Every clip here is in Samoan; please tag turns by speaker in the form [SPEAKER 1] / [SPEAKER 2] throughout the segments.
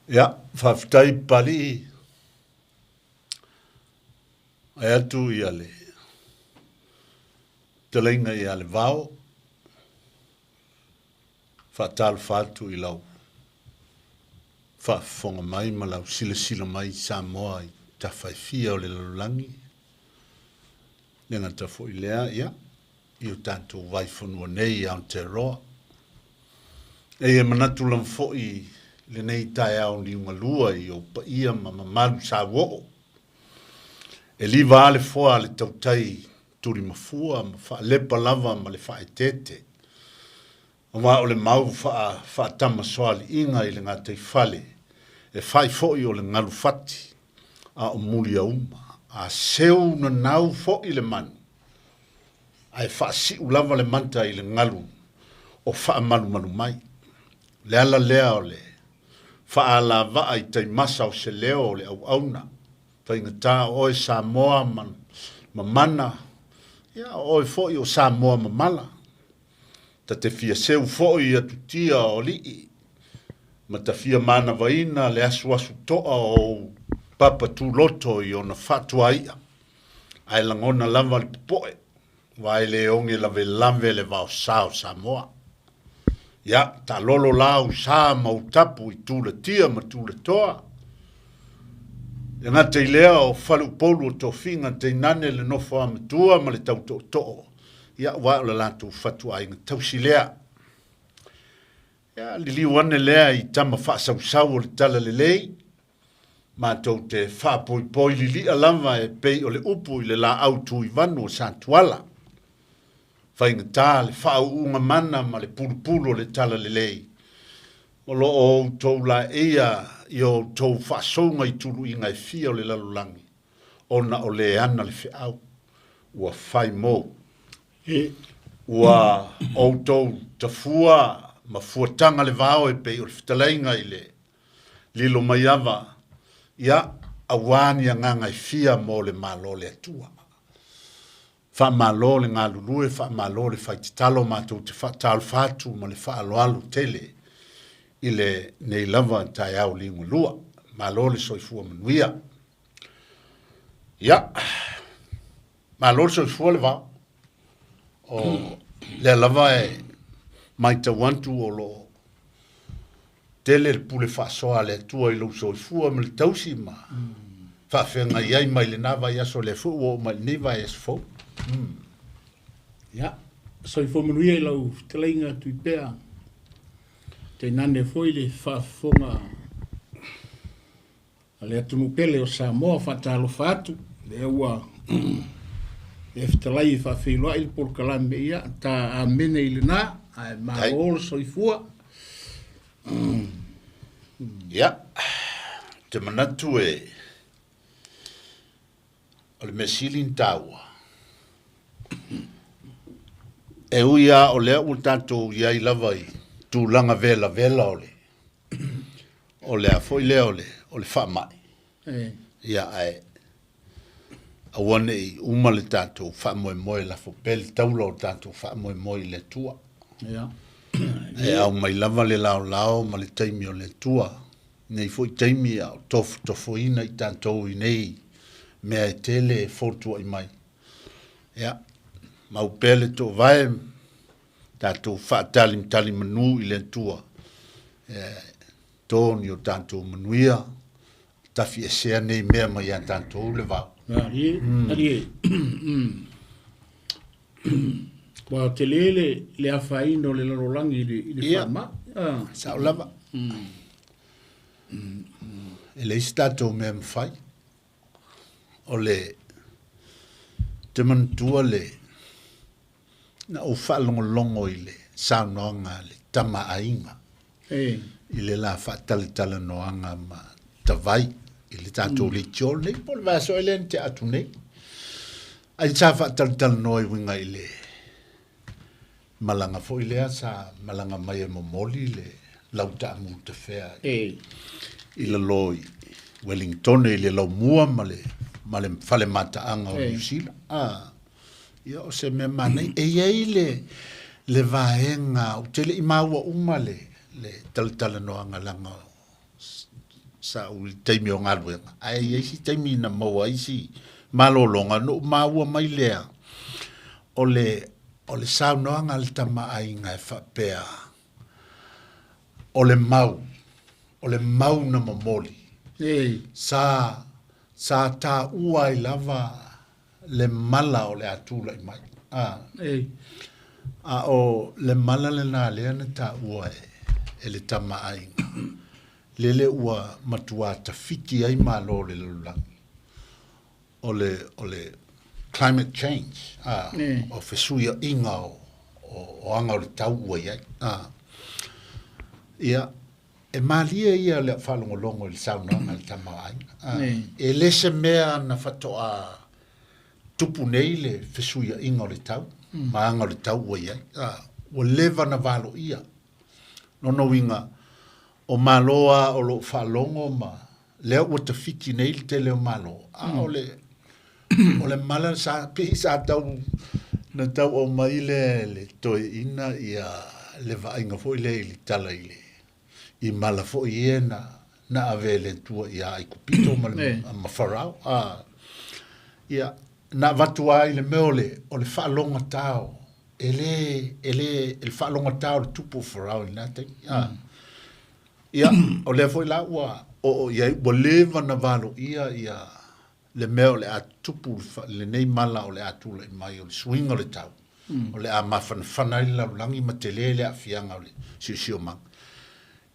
[SPEAKER 1] Ia, faafetai Papalii. Ae atu ia le fetalaiga ia Levao, faatalofa atu i lau faafofoga mai ma lau silasila mai i Samoa i tafa e fia o le lalolagi. Le gata foi lea, ia, i o tatou vaifanua nei i Aotearoa. E ia manatu lava foi i lenei taeao liugalua i ou paia ma mamalu sauoo. E liva a le foa a le tautai tulimafua ma faalepa lava ma le faaeteete, aua o le mau faatamasoaliiga i le gataifale e fai foi o le galu fati, a o muliauma, a seu nanau foi le manu, ae faasiu lava le mata i le galu o faamalumalu mai. O le ala lea o le faalavaa i taimasa o se leo o le auauna, faigata o oe Samoa mamana, ia o oe foi o Samoa mamala. Ta te fia seu foi i atutia o alii, ma ta fia manavaina le asuasu toa o ou papa tuloto i ona faatuaia, ae lagona lava le popoe, aua e le oge lavelave le vaosa o Samoa. Ia, taalolo la ou sa ma ou tapu i Tulatia ma Tulatoa. E gata i lea o Faleupolu o Tofiga tainane le Nofoamatua ma le Tautootoo, ia aua o le latou fatuaiga tausi lea. Ia, liliu ane lea i tama faasausau o le Talalelei, matou te faapoipoi lilia lava e pei o le upu i le laau tuivanu o Satuala. Faigata le faauuga mana ma le pulupulu o le Talalelei. O lo o outou laeia i o outou faasouga i tuluiga e fia o le lalolagi, ona o le ana le feau ua fai mou. Ua outou tafua ma fuataga le vao e pei o le fetalaiga i le Lilomaiava, ia, aua ni agaga e fia mo le Malo o le Atua. Faamalo le galulue, faamalo le fai tatalo, matou te faatalofa atu ma le faaaloalo tele i lenei lava taeao liugalua. Malo le soifua manuia. Ia, malo le soifua le vao. O lea lava e matau atu o lo o tele le pule faasoa a le Atua i lou soifua ma le tausi ma faafeagai ai mai lena vaiaso lea foi ua oo mai lenei vaiaso fou.
[SPEAKER 2] Ia, soifua manuia i lau fetalaiga Tuipea, tainane foi le faafofoga a le atunuu pele o Samoa. Faatalofa atu, lea ua e fetalai e faafeiloai le polokalame, ia ta amene i lena, ae malo le soifua.
[SPEAKER 1] Ia, te manatu e o le mea sili ona taua, e ui lava o lea ua tatou i ai lava i tulaga velavela o le o le a foi lea o le, o le faamai. Ia, ae aua ne i uma le tatou faamoemoe, lafo pea le taula o le tatou faamoemoe i le Atua.
[SPEAKER 2] Ia.
[SPEAKER 1] E ao mai lava le laolao ma le taimi o le Atua. Nei foi taimi a o tofotofoina i tatou i nei mea e tele e fotuai mai. Ia, mau pea le toovae, tatou faatalitali manu i le Atua e to ni o tatou manuia, tafiesea nei mea mai ia tatou le vao.
[SPEAKER 2] Alie, alie. Ua tele le, le afaina o le lalolagi i le, i le
[SPEAKER 1] Ia.
[SPEAKER 2] faamai. Ah.
[SPEAKER 1] Sao lava. E leai se tatou mea e mafai. O le te manatua le Na ou faalogologo i le saunoaga a le Tama a Aiga i le la faatalatalanoaga ma Tavai i le tatou leitio lenei po o le vaiaso ea lea na tea atu nei. Ai sa faatalatalanoa e uiga i le malaga foi lea sa malaga mai e momoli le lau taamu tafea i lalo i Wellingtone i le laumua ma le ma le fale mataaga o Niu Sila. Ah. Ia, o se mea manaia. E i ai le, le vaega, ou te le i maua uma le, le talatalanoaga leaga Sa ou i le taimi o galuega, ae i ai si taimi na maua ai si malologa, na ou maua mai lea, o le, o le saunoaga a le Tama a Aiga e faapea, O le mau, o le mau na momoli, sa, sa taua ai lava le mala o le a tulai mai. A, a o le mala lena lea na taua e, e le Tama a Aiga, lele ua matua tafiti ai malo o le lalolagi, o le, o le climate change, a, o fesuiaiga o, o, o aga o le tau ua i ai. A, ia, E malie ia le faalogologo i le saunoaga a le Tama o Aiga. E le se mea na faatoa tupu nei le fesuiaiga o le tau, ma aga o le tau ua i ai. Ua leva na valoia. Lona uiga, o Malo lava o lo o faalogo ma lea ua tafiti nei le tele o Malo, a o le, o le mala sa, pei sa tau, na tau aumai lea e le toeaina ia le vaaiga foi lea i le tala i le, i mala foi ia na, na ave e le Atua ia Aikupito ma, le, ma Farao. A, ia, na avatu lava i le mea o le, o le faalogata o, e le, e le, e le faalogata o le tupu o Farao i lena taimi. A, ia, o lea foi la ua oo i ai, ua leva na valoia ia le mea o le a tupu lenei mala o le a tulai mai o le suiga o le tau, o le a mafanafana ai le lalolagi ma tele le aafiaga o le siosiomaga.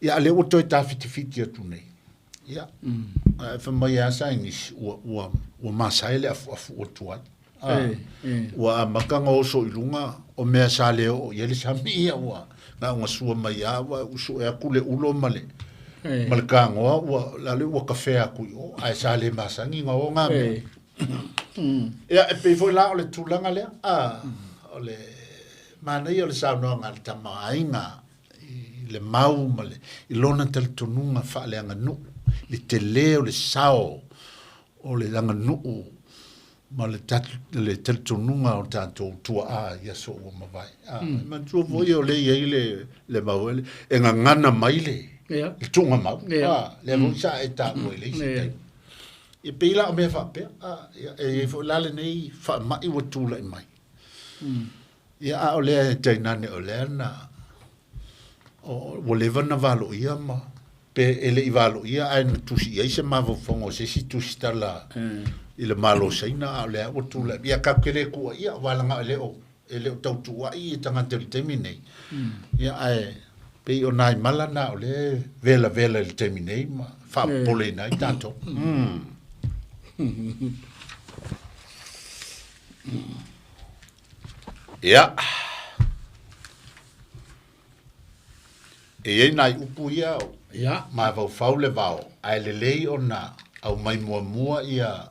[SPEAKER 1] Ia, a lea ua toe tafitifiti atu nei. Ia, ae fai mai lava saienisi, ua, ua, ua masae le afuafu ua tuai. A, ua amata ona oso i luga o mea sa le oo i ai le sami, ia ua na ona sua mai lava, ua usu atu le ulo ma le, ma le kagoa, ua, la le ua kafea atu i o, ae sa le masani ona o ngā mea. Ia, e pei foi la o le tulaga lea, a, o le manaia o le saunoaga a le Tama a Aiga i le mau ma le, i lona talitonuga faaleaganuu, le tele o le sao o le aganuu ma le, le talitonuga o tatou tuaa i aso ua mavae. A, mm. manatua foi o lea i ai le, le mau ele, e gagana mai le, yeah. le tuugamau. Yeah. A, lea foi sa e taua i le isi yeah. taimi. E pei la o mea faapea, a, ia, e i ai foi la lenei faamai ua tulai mai. Ia, a o lea e tainane o lea na, o, ua leva na valoia ma, pe e le i valoia ae na tusi i ai se mafaufauga o se isi tusitala i le Malo o Saina, a o lea ua tulai. Ia, tatou te le tuuaia, aua leaga e le o, e le o tau tuuai ia tagata i le taimi nei. Ia, ae pei o nai mala na o lea e velavela i le taimi nei ma faapopoleina ai tatou. Ia. E i ai nai upu ia o
[SPEAKER 2] Ia.
[SPEAKER 1] mafaufau le vao, ae lelei ona aumai muamua ia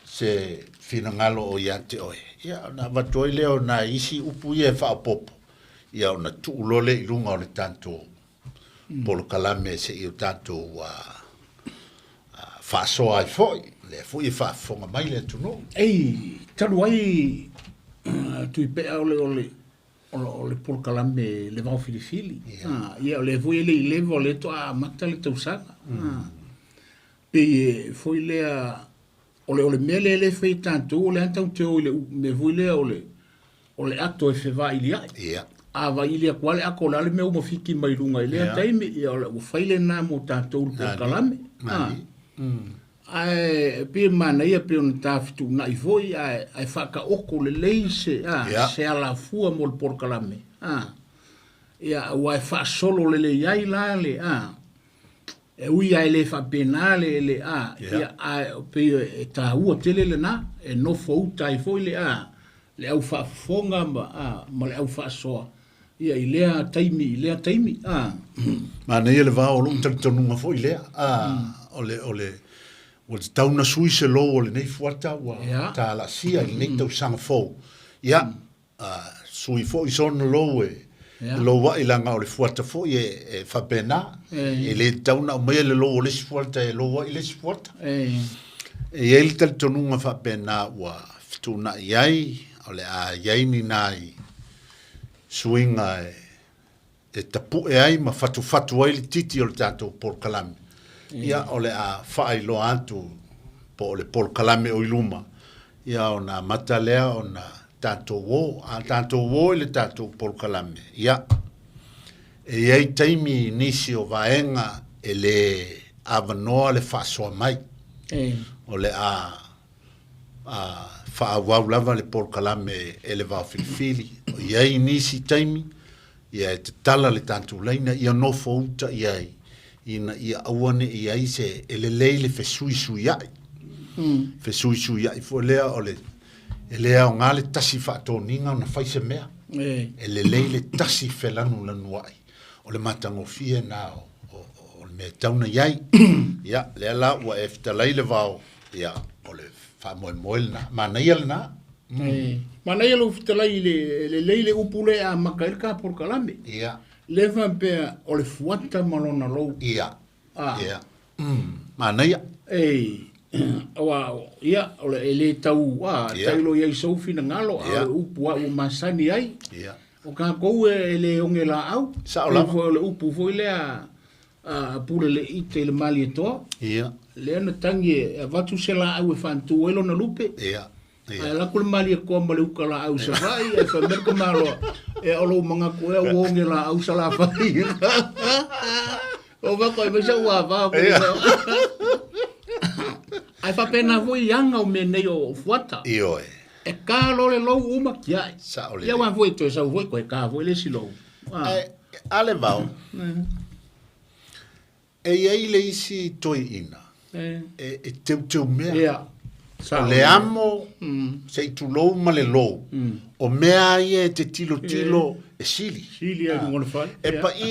[SPEAKER 1] se finagalo o ia te oe. Ia, ona avatu ai lea o nai isi upu ia e faaopoopo, ia ona tuu loa lea i luga o le tatou polokalame seia o tatou faasoa ai foi, lea foi e faafofoga mai le atunuu.
[SPEAKER 2] Ei, talu ai Tuipea o le, o le, o le polokalame le vao filifili. Yeah. Ia, o lea foi e le i leva o lea toa amata le tausaga. Pei e foi lea, o le, o le mea lea le fai e tatou, o le a tatou te o i le mea foi lea o le, o le ato e fevailiai.
[SPEAKER 1] Yeah.
[SPEAKER 2] A vaili atu lava le ato, o le a le mea ua mafiti mai luga i lea yeah. taimi, ia, o le, ua fai lena mo tatou le polokalame.
[SPEAKER 1] Nani.
[SPEAKER 2] Ae pei e manaia pei ona ta fetuunai foi ae, ae faataoto lelei se, a,
[SPEAKER 1] Yeah.
[SPEAKER 2] se alafua mo le polokalame. A, ia, aua e faasolo lelei ai la le, a, e ui lava e le faapena le, le a,
[SPEAKER 1] Yeah.
[SPEAKER 2] ia, ae pei e taua tele lena, e nofo uta ai foi le, a, le au faafofoga ma, a, ma le au faasoa, ia, i lea taimi, i lea taimi, a.
[SPEAKER 1] Manaia le vao o lou talitonuga foi lea, a, o le, o le, ua tatau ona sui se lou o lenei fuata ua
[SPEAKER 2] Yeah.
[SPEAKER 1] talaasia i lenei tausaga fou. Ia, a, sui foi sona lou e,
[SPEAKER 2] Yeah.
[SPEAKER 1] lou ai leaga o le fuata foi e, e faapena.
[SPEAKER 2] Eh.
[SPEAKER 1] E le tatau ona aumaia le lou o le isi fuata e lou ai le isi fuata.
[SPEAKER 2] E,
[SPEAKER 1] E i ai le talitonuga faapena ua fetuunai ai, o le a i ai ni nai suiga e, e tapu'e ai ma fatufatu ai le titi o le tatou polokalame. Ia, o le a faailoa atu po o le polokalame o i luma, ia ona amata lea ona tatou o. A tatou o i le tatou polokalame, ia, e i ai taimi i nisi o vaega e lē avanoa le faasoa mai. O le a faaauau lava le polokalame e le vaofilifili. O i ai nisi taimi, ia e tatala le tatou laina ia nofo uta i ai, ina ia aua ne i ai se e lelei le fesuisuia'i. Fesuisuia'i foi lea o le e le aoga le tasi faatoniga ona fai se mea. E lelei le tasi felanulanua'i o le matagofie na o le mea e tatau ona i ai. Ia, lea la ua e fetalai le vao, ia, o le faamoemoe lena, manaia lena.
[SPEAKER 2] Manaia lou fetalai i le lelei le upu lea e amata ai le ta polokalame.
[SPEAKER 1] Ia.
[SPEAKER 2] Lea faapea o le fuata ma lona lou.
[SPEAKER 1] Ia. Ia. Manaia.
[SPEAKER 2] Ei, aua, ia, o le e le tau, a, tailo i ai sou finagalo, a o le upu a ua masani ai.
[SPEAKER 1] Ia.
[SPEAKER 2] O tatou e le oge laau.
[SPEAKER 1] Sao lava.
[SPEAKER 2] Foi o le upu foi lea a pule le ite i le Malietoa.
[SPEAKER 1] Ia.
[SPEAKER 2] Lea na tagi e avatu se laau e faantu ai lona lupe.
[SPEAKER 1] Ia.
[SPEAKER 2] Ae alu atu le Malietoa ma le uka laau i Savaii, ae fai mai le tamaloa, ea o lou manatu ea ua oge laau Salafai. O vako ai mai sau ava. Ae faapena foi i aga o mea nei o fuata.
[SPEAKER 1] Ioe.
[SPEAKER 2] E ka loa le lou uma tiai.
[SPEAKER 1] Sao lelei.
[SPEAKER 2] Ia aua foi toe sau foi koe ka foi le isi lou.
[SPEAKER 1] Ae a le vao, e i ai le isi toeaina e teuteu mea.
[SPEAKER 2] Ia.
[SPEAKER 1] O le amo, se i tulou ma le lou, o mea lava ia e te tilotilo e sili.
[SPEAKER 2] Sili lava i luga o le fale.
[SPEAKER 1] E pa'i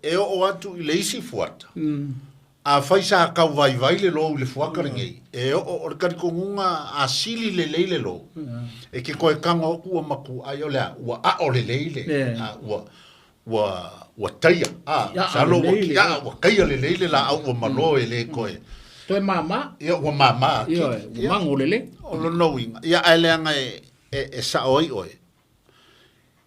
[SPEAKER 1] e oo atu i le isi fuata, Afai sa tau vaivai le lou i le fuata lenei, e oo o le talitonuga a sili lelei le lou, e te toe tago atu ua matua ai o le a, ua ao lelei le, a, ua, ua, ua taia, a, masalo ua kiaa, ua taia lelei le laau ua malo e le toe.
[SPEAKER 2] Toe mama.
[SPEAKER 1] Ia, ua mama atili.
[SPEAKER 2] Ioe, ua mago lelei.
[SPEAKER 1] O lona uiga, ia ae leaga e sao ai oe,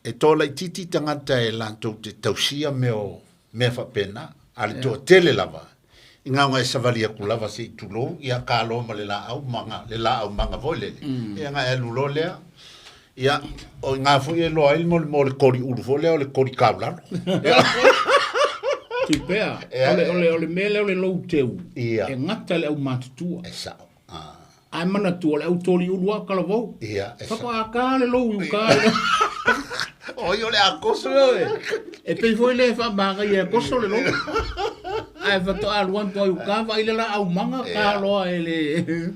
[SPEAKER 1] E toa laitiiti tagata e latou te tausia mea o mea faapena, a le toatele lava, i gaoga e savali atu lava se i tulou, ia ka loa ma le laau maga, le laau maga foi lele, ia ona e alu loa lea, ia, o i ina foi e iloa ai le mo le koli ulu foi lea o le koli kaulalo.
[SPEAKER 2] Tupea, o le mea lea o le lou teu, e gata i le aumatutua.
[SPEAKER 1] E sao.
[SPEAKER 2] Ae manatua o le au toli ulu a Talavou.
[SPEAKER 1] Ia, e
[SPEAKER 2] Faatoa ta le lou i uta.
[SPEAKER 1] O ai o le a koso.
[SPEAKER 2] E pei foi lea e faamagaia e koso le lou. Ae faatoa alu atu ai i uta vaai le laau maga ta loa e le.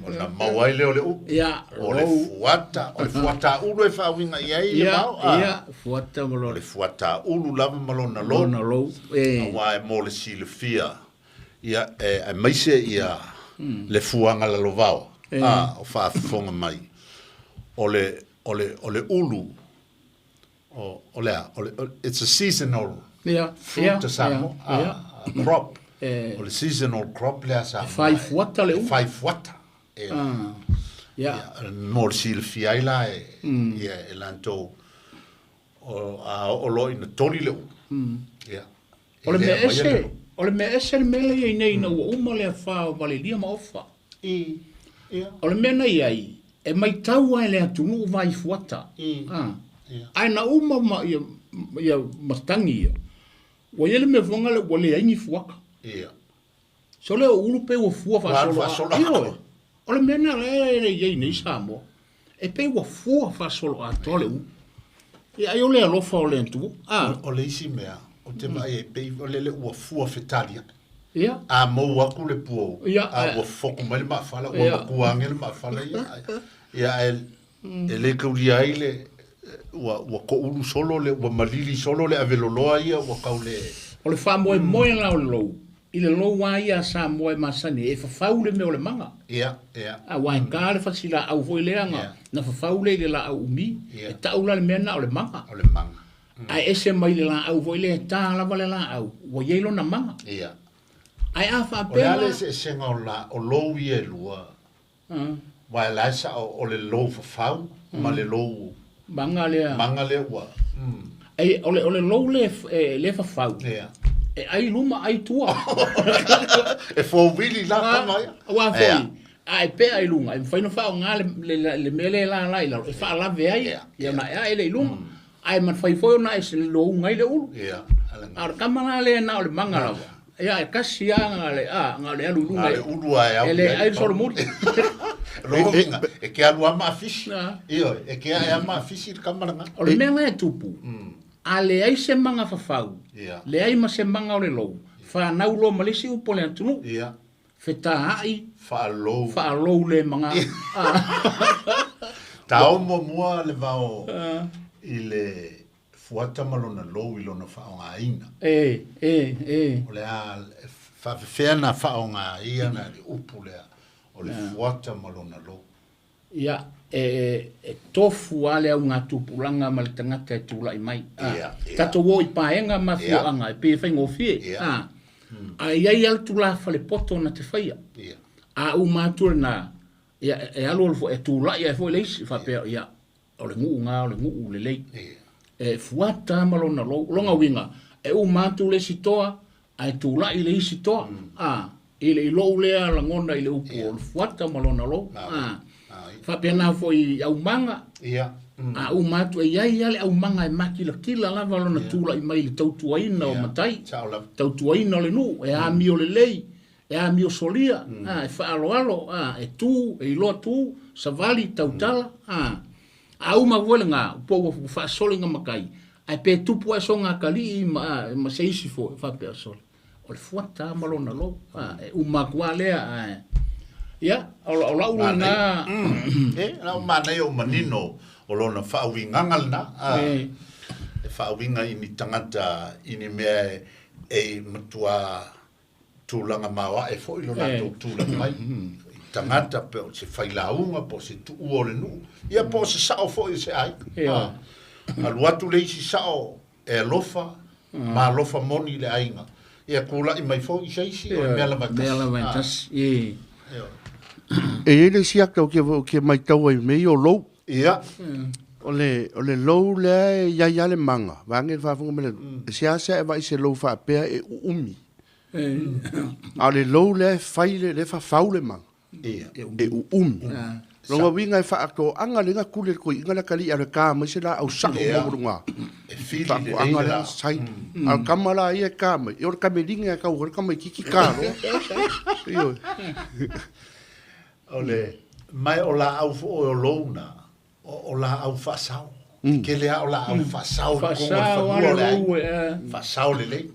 [SPEAKER 1] Ona maua ai lea o le upu.
[SPEAKER 2] Ia,
[SPEAKER 1] O le fuata, o le fuata ulu e faauiga i ai le vao.
[SPEAKER 2] Ia, fuata ma lona.
[SPEAKER 1] O le fuata ulu lava ma lona lou.
[SPEAKER 2] Lona lou, e.
[SPEAKER 1] Aua e mo le silafia. Ia, e, aemaise ia le fuaga lalovaoa, a, o faafofoga mai, o le, o le, o le ulu, o, o le a, o le, it's a seasonal fruit a Samoa, a, a crop. O le seasonal crop lea a Samoa.
[SPEAKER 2] E fai fuata le ulu.
[SPEAKER 1] E fai fuata. E,
[SPEAKER 2] ia,
[SPEAKER 1] mo le silafia ai la e, ia, e latou, o, a oo loa ina toli le ulu, ia,
[SPEAKER 2] O le mea ese, o le mea ese le mea lea i ai nei ina ua uma le afa o Valelia ma Ofa.
[SPEAKER 1] I, ia.
[SPEAKER 2] O le mea na i ai, e maitau lava e le atunuu vai fuata.
[SPEAKER 1] I,
[SPEAKER 2] A,
[SPEAKER 1] ia.
[SPEAKER 2] Ae na uma ma ia, ia matagi ia, ua i ai le mea foi lea ua leai ni fuata.
[SPEAKER 1] Ia.
[SPEAKER 2] So lea o ulu pei ua fua faasolo. Ioe. O le mea lena lea e i ai nei Samoa. E pei ua fua faasoloatoa le ulu. Ia ai o le alofa o le Atua.
[SPEAKER 1] A. O le isi mea, ou te vaai ai, pei o lele ua fua fetaliai.
[SPEAKER 2] Ia.
[SPEAKER 1] A mou atu le puou,
[SPEAKER 2] Ia,
[SPEAKER 1] a ua foku mai le maafala, ua matua age le maafala ia. Ia, ae e le taulia ai le, ua toulu solo le, ua malili solo le aveloloa ia, ua tau le.
[SPEAKER 2] O le faamoemoe la o le lou, i le lou lava ia a Samoa e masani ai, e fafau le mea o le maga.
[SPEAKER 1] Ia, ia.
[SPEAKER 2] Aua e ta le fasilaau foi lea na, na fafau lea i le laau umi, e tau la le mea lena o le maga.
[SPEAKER 1] O le maga.
[SPEAKER 2] Ae ese mai le laau foi lea e ta lava le laau, ua i ai lona maga.
[SPEAKER 1] Ia.
[SPEAKER 2] Ae a faapea
[SPEAKER 1] O le a
[SPEAKER 2] la.
[SPEAKER 1] le eseesega o la, o lou ia e lua? Aua e la e sao o le lou fafau ma le lou
[SPEAKER 2] maga lea.
[SPEAKER 1] Maga lea ua.
[SPEAKER 2] E o le lou le le fafau. E ai luma ai tua.
[SPEAKER 1] E fōvili la kama ia.
[SPEAKER 2] Ua foi. A e pea i luga, e mafai ona faaaoga le mea lea e lala i lalo, e faalave ai, ia ona ae ae lea i luga. Ae mafai foi ona e louga ai le ulu. A o le kama la lea na o le maga lava. Ia e kasi lava na o le alu i luga.
[SPEAKER 1] Na o le ulu lava e au i ai.
[SPEAKER 2] E le ai le solomuli.
[SPEAKER 1] Lona e ke alu lava ma afisi. Ioe, e ke ae lava ma afisi le kama lena.
[SPEAKER 2] O le mea la e tupu, a leai se maga fafau, leai ma se maga o le lou, fanau loa ma le isi upu o le atunuu. Fetaai
[SPEAKER 1] faalou
[SPEAKER 2] faalou le maga.
[SPEAKER 1] Tao muamua le vao i le fuata ma lona lou i lona faaaogaina.
[SPEAKER 2] E, e, e.
[SPEAKER 1] O le a faafefea na faaaoga ia na le upu lea o le fuata ma lona lou.
[SPEAKER 2] Ia, e tofu lava le augatupulaga ma le tagata e tulai mai. Tatou o i paega ma afioaga e pei e faigofie. Ae i ai lava le tulafale poto na te faia. A uma atu lena, ia, e alu alu foi, e tulai ae foi le isi, faapea, ia, o le nuu na o le nuu lelei. E fuata lava ma lona lou. O lona uiga, e uma atu le isi toa, ae tulai le isi toa. I le i lou lea lagona i le upu o le fuata ma lona lou. Faapena foi i aumaga. A uma atu e i ai lava le aumaga e makilatila lava lona tulai mai i le tautuaina o matai, tautuaina o le nuu, e amio lelei, e amio solia, e faaaloalo, e tu, e iloa tu, savali, tautala. A uma foi lena, po ua faasolo i ngā matai, ae pe tupu ae so ngā atalii ma se isi foi, faapea sole. O le fuata ma lona lou. E uma atu lava lea, ae ia, o lau lena.
[SPEAKER 1] E, lau manaia o manino o lona faauigaga lena. E faauiga i ni tagata i ni mea e matua tulaga maoae foi lo latou tulaga mai. I tagata pe o se failauga, po o se tuua o le nuu, ia po o se sao foi o se aiga. Alu atu le isi sao e alofa, ma alofa moni i le aiga. Ia tulai mai foi i se isi, o le mea lava e tasi.
[SPEAKER 2] Mea lava e tasi, e.
[SPEAKER 3] E i ai le isi ata ou te matau ai i mea ia o lou.
[SPEAKER 1] Ia.
[SPEAKER 3] O le lou lea e i ai lava le maga, vaeane le faafofoga mai le atunuu, e seasea e vaai se lou faapea e uumi. A o le lou lea e fai, lea e fafau le maga. E uumi. Lona uiga e faatoaga le gatule le toeaina le atalii a le ta mai se laau sao maualuga.
[SPEAKER 1] E fili lelei
[SPEAKER 3] le laau. Sai. A o le tama la ia e ta mai, ia o le tamelina e tau ai le tamaititi ta loa. Ioe.
[SPEAKER 1] O le, ma o laau foi o lou na, o laau faasao. Tele lava o laau faasao i totonu o le fanua o le aiga. Faasao lelei.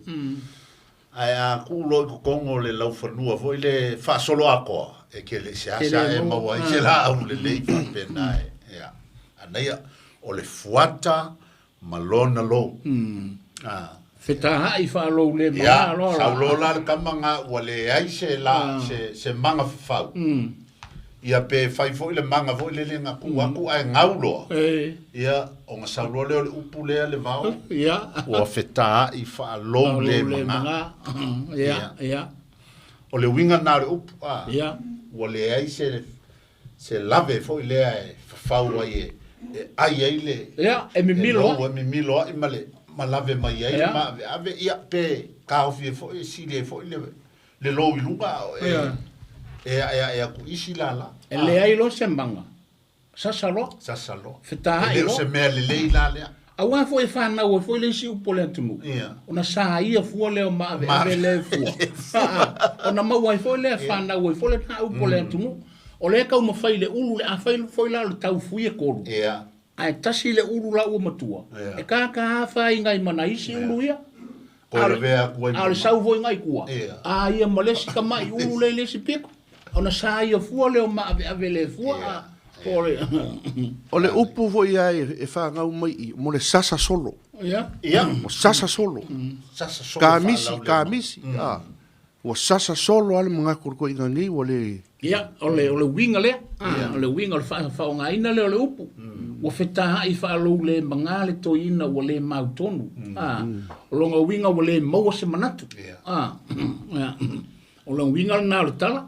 [SPEAKER 1] Ae a tuu loa i totonu o le laufanua foi le faasoloatoa, e te le i seasea e maua ai se laau lelei faapena e. Ia. Anaia, o le fuata ma lona lou.
[SPEAKER 2] Fetaai faalou le maga loa la.
[SPEAKER 1] Ia, sau loa la le tama na ua leai se la, se maga fafau. Ia pe fai foi le maga foi lele na tuu atu ae gau loa. Ia, ona sau loa lea o le upu lea le vao.
[SPEAKER 2] Ia.
[SPEAKER 1] Ua fetaai faalou le maga.
[SPEAKER 2] Ia, ia.
[SPEAKER 1] O le uiga lena o le upu, a.
[SPEAKER 2] Ia.
[SPEAKER 1] Ua leai se se lave foi lea e fafau ai e ai ai le
[SPEAKER 2] Ia, e mimilo
[SPEAKER 1] ai. E mimilo ai ma le ma lave mai ai le maaveave, ia pe taofi ai foi e sili ai foi le lou i luga e e aeae atu isi lala.
[SPEAKER 2] E leai loa se maga, sasa loa.
[SPEAKER 1] Sasa loa.
[SPEAKER 2] Fetaai loa.
[SPEAKER 1] E le o se mea lelei la lea.
[SPEAKER 2] Aua foi e fanau ai foi le isi upu o le atunuu, ona saia fua lea o maaveave lea e fua. Ona maua ai foi lea, fanau ai foi lena upu o le atunuu. O lea e taumafai le ulu, afai foi la o le taufui e tolu, ae tasi le ulu la ua matua, e kākā afaina ai ma nai isi ulu ia.
[SPEAKER 1] Toe lavea atu ai
[SPEAKER 2] ma. A o le sau foi nai tua, a ia ma le isi tamai ulu lea i le isi pito, ona saia fua lea o maaveave le fua, a po o le.
[SPEAKER 3] O le upu foi ia e fanau mai i, mo le sasa solo.
[SPEAKER 2] Ia.
[SPEAKER 3] Ua sasa solo.
[SPEAKER 1] Sasa solo
[SPEAKER 3] Kamisi, kamisi. Ua sasa solo lava le manatu o le toeaina nei ua le.
[SPEAKER 2] Ia, o le, o le uiga lea, o le uiga o le faaogaina lea o le upu. Ua fetaai faalou le maga le toeaina ua le mautonu. O lona uiga ua le maua se manatu. O lona uiga lena o le tala,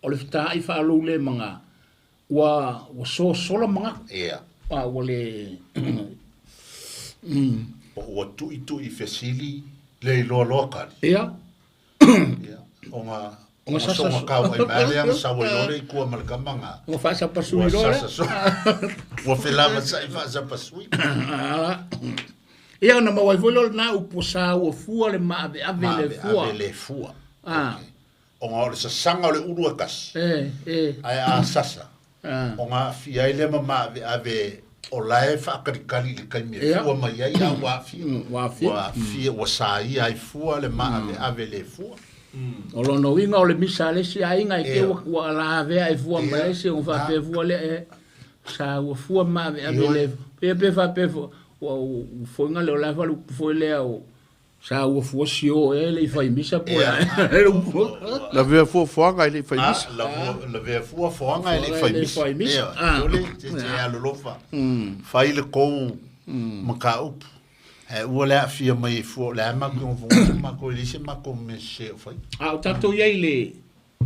[SPEAKER 2] o le fetaai faalou le maga, ua sosola manatu. Ua le.
[SPEAKER 1] Po ua tu'itu'i fesili le iloa loa kali.
[SPEAKER 2] Ia.
[SPEAKER 1] Ia, ona ona soga kauai mai lea na sau ai loa le i tua ma le kama na.
[SPEAKER 2] Ua faasapasui loa lea.
[SPEAKER 1] Ua felavasai faasapasui.
[SPEAKER 2] Ala. Ia ona maua ai foi lea o lena upu sa ua fua le maaveave le fua.
[SPEAKER 1] Maaveave le fua.
[SPEAKER 2] Ah.
[SPEAKER 1] Ona o le sasaga o le ulu e kasi.
[SPEAKER 2] E, e.
[SPEAKER 1] Ae a sasa,
[SPEAKER 2] Ah.
[SPEAKER 1] ona aafia ai lea ma maaveave o la e faakalikali i le taimi e fua mai ai a ua aafia.
[SPEAKER 2] Ua aafia.
[SPEAKER 1] Ua aafia, ua saia ai fua le maaveave le fua.
[SPEAKER 2] O lona uiga o le misa a le isi aiga e te
[SPEAKER 1] Ia.
[SPEAKER 2] ua ua lavea e fua ma le isi ona faapea fua lea e sa ua fua maaveave le ia pe faapea fua ua ua foiga lea o la fa le upu foi lea o sa ua fua sio e le i fai misa po
[SPEAKER 1] Ia.
[SPEAKER 2] le upu.
[SPEAKER 3] Lavea fuafuaga e le i fai
[SPEAKER 1] Ah,
[SPEAKER 3] misa.
[SPEAKER 1] lavea fua foaga e le i fai
[SPEAKER 2] E le i
[SPEAKER 1] misa.
[SPEAKER 2] fai misa.
[SPEAKER 1] Ia,
[SPEAKER 2] Ah.
[SPEAKER 1] ole, te te alolofa. Fai le kou mataupu. Ae ua le aafia mai e fua, o le a matou nofonofo matou e leai se matou mea sese o fai.
[SPEAKER 2] A o tatou i ai i le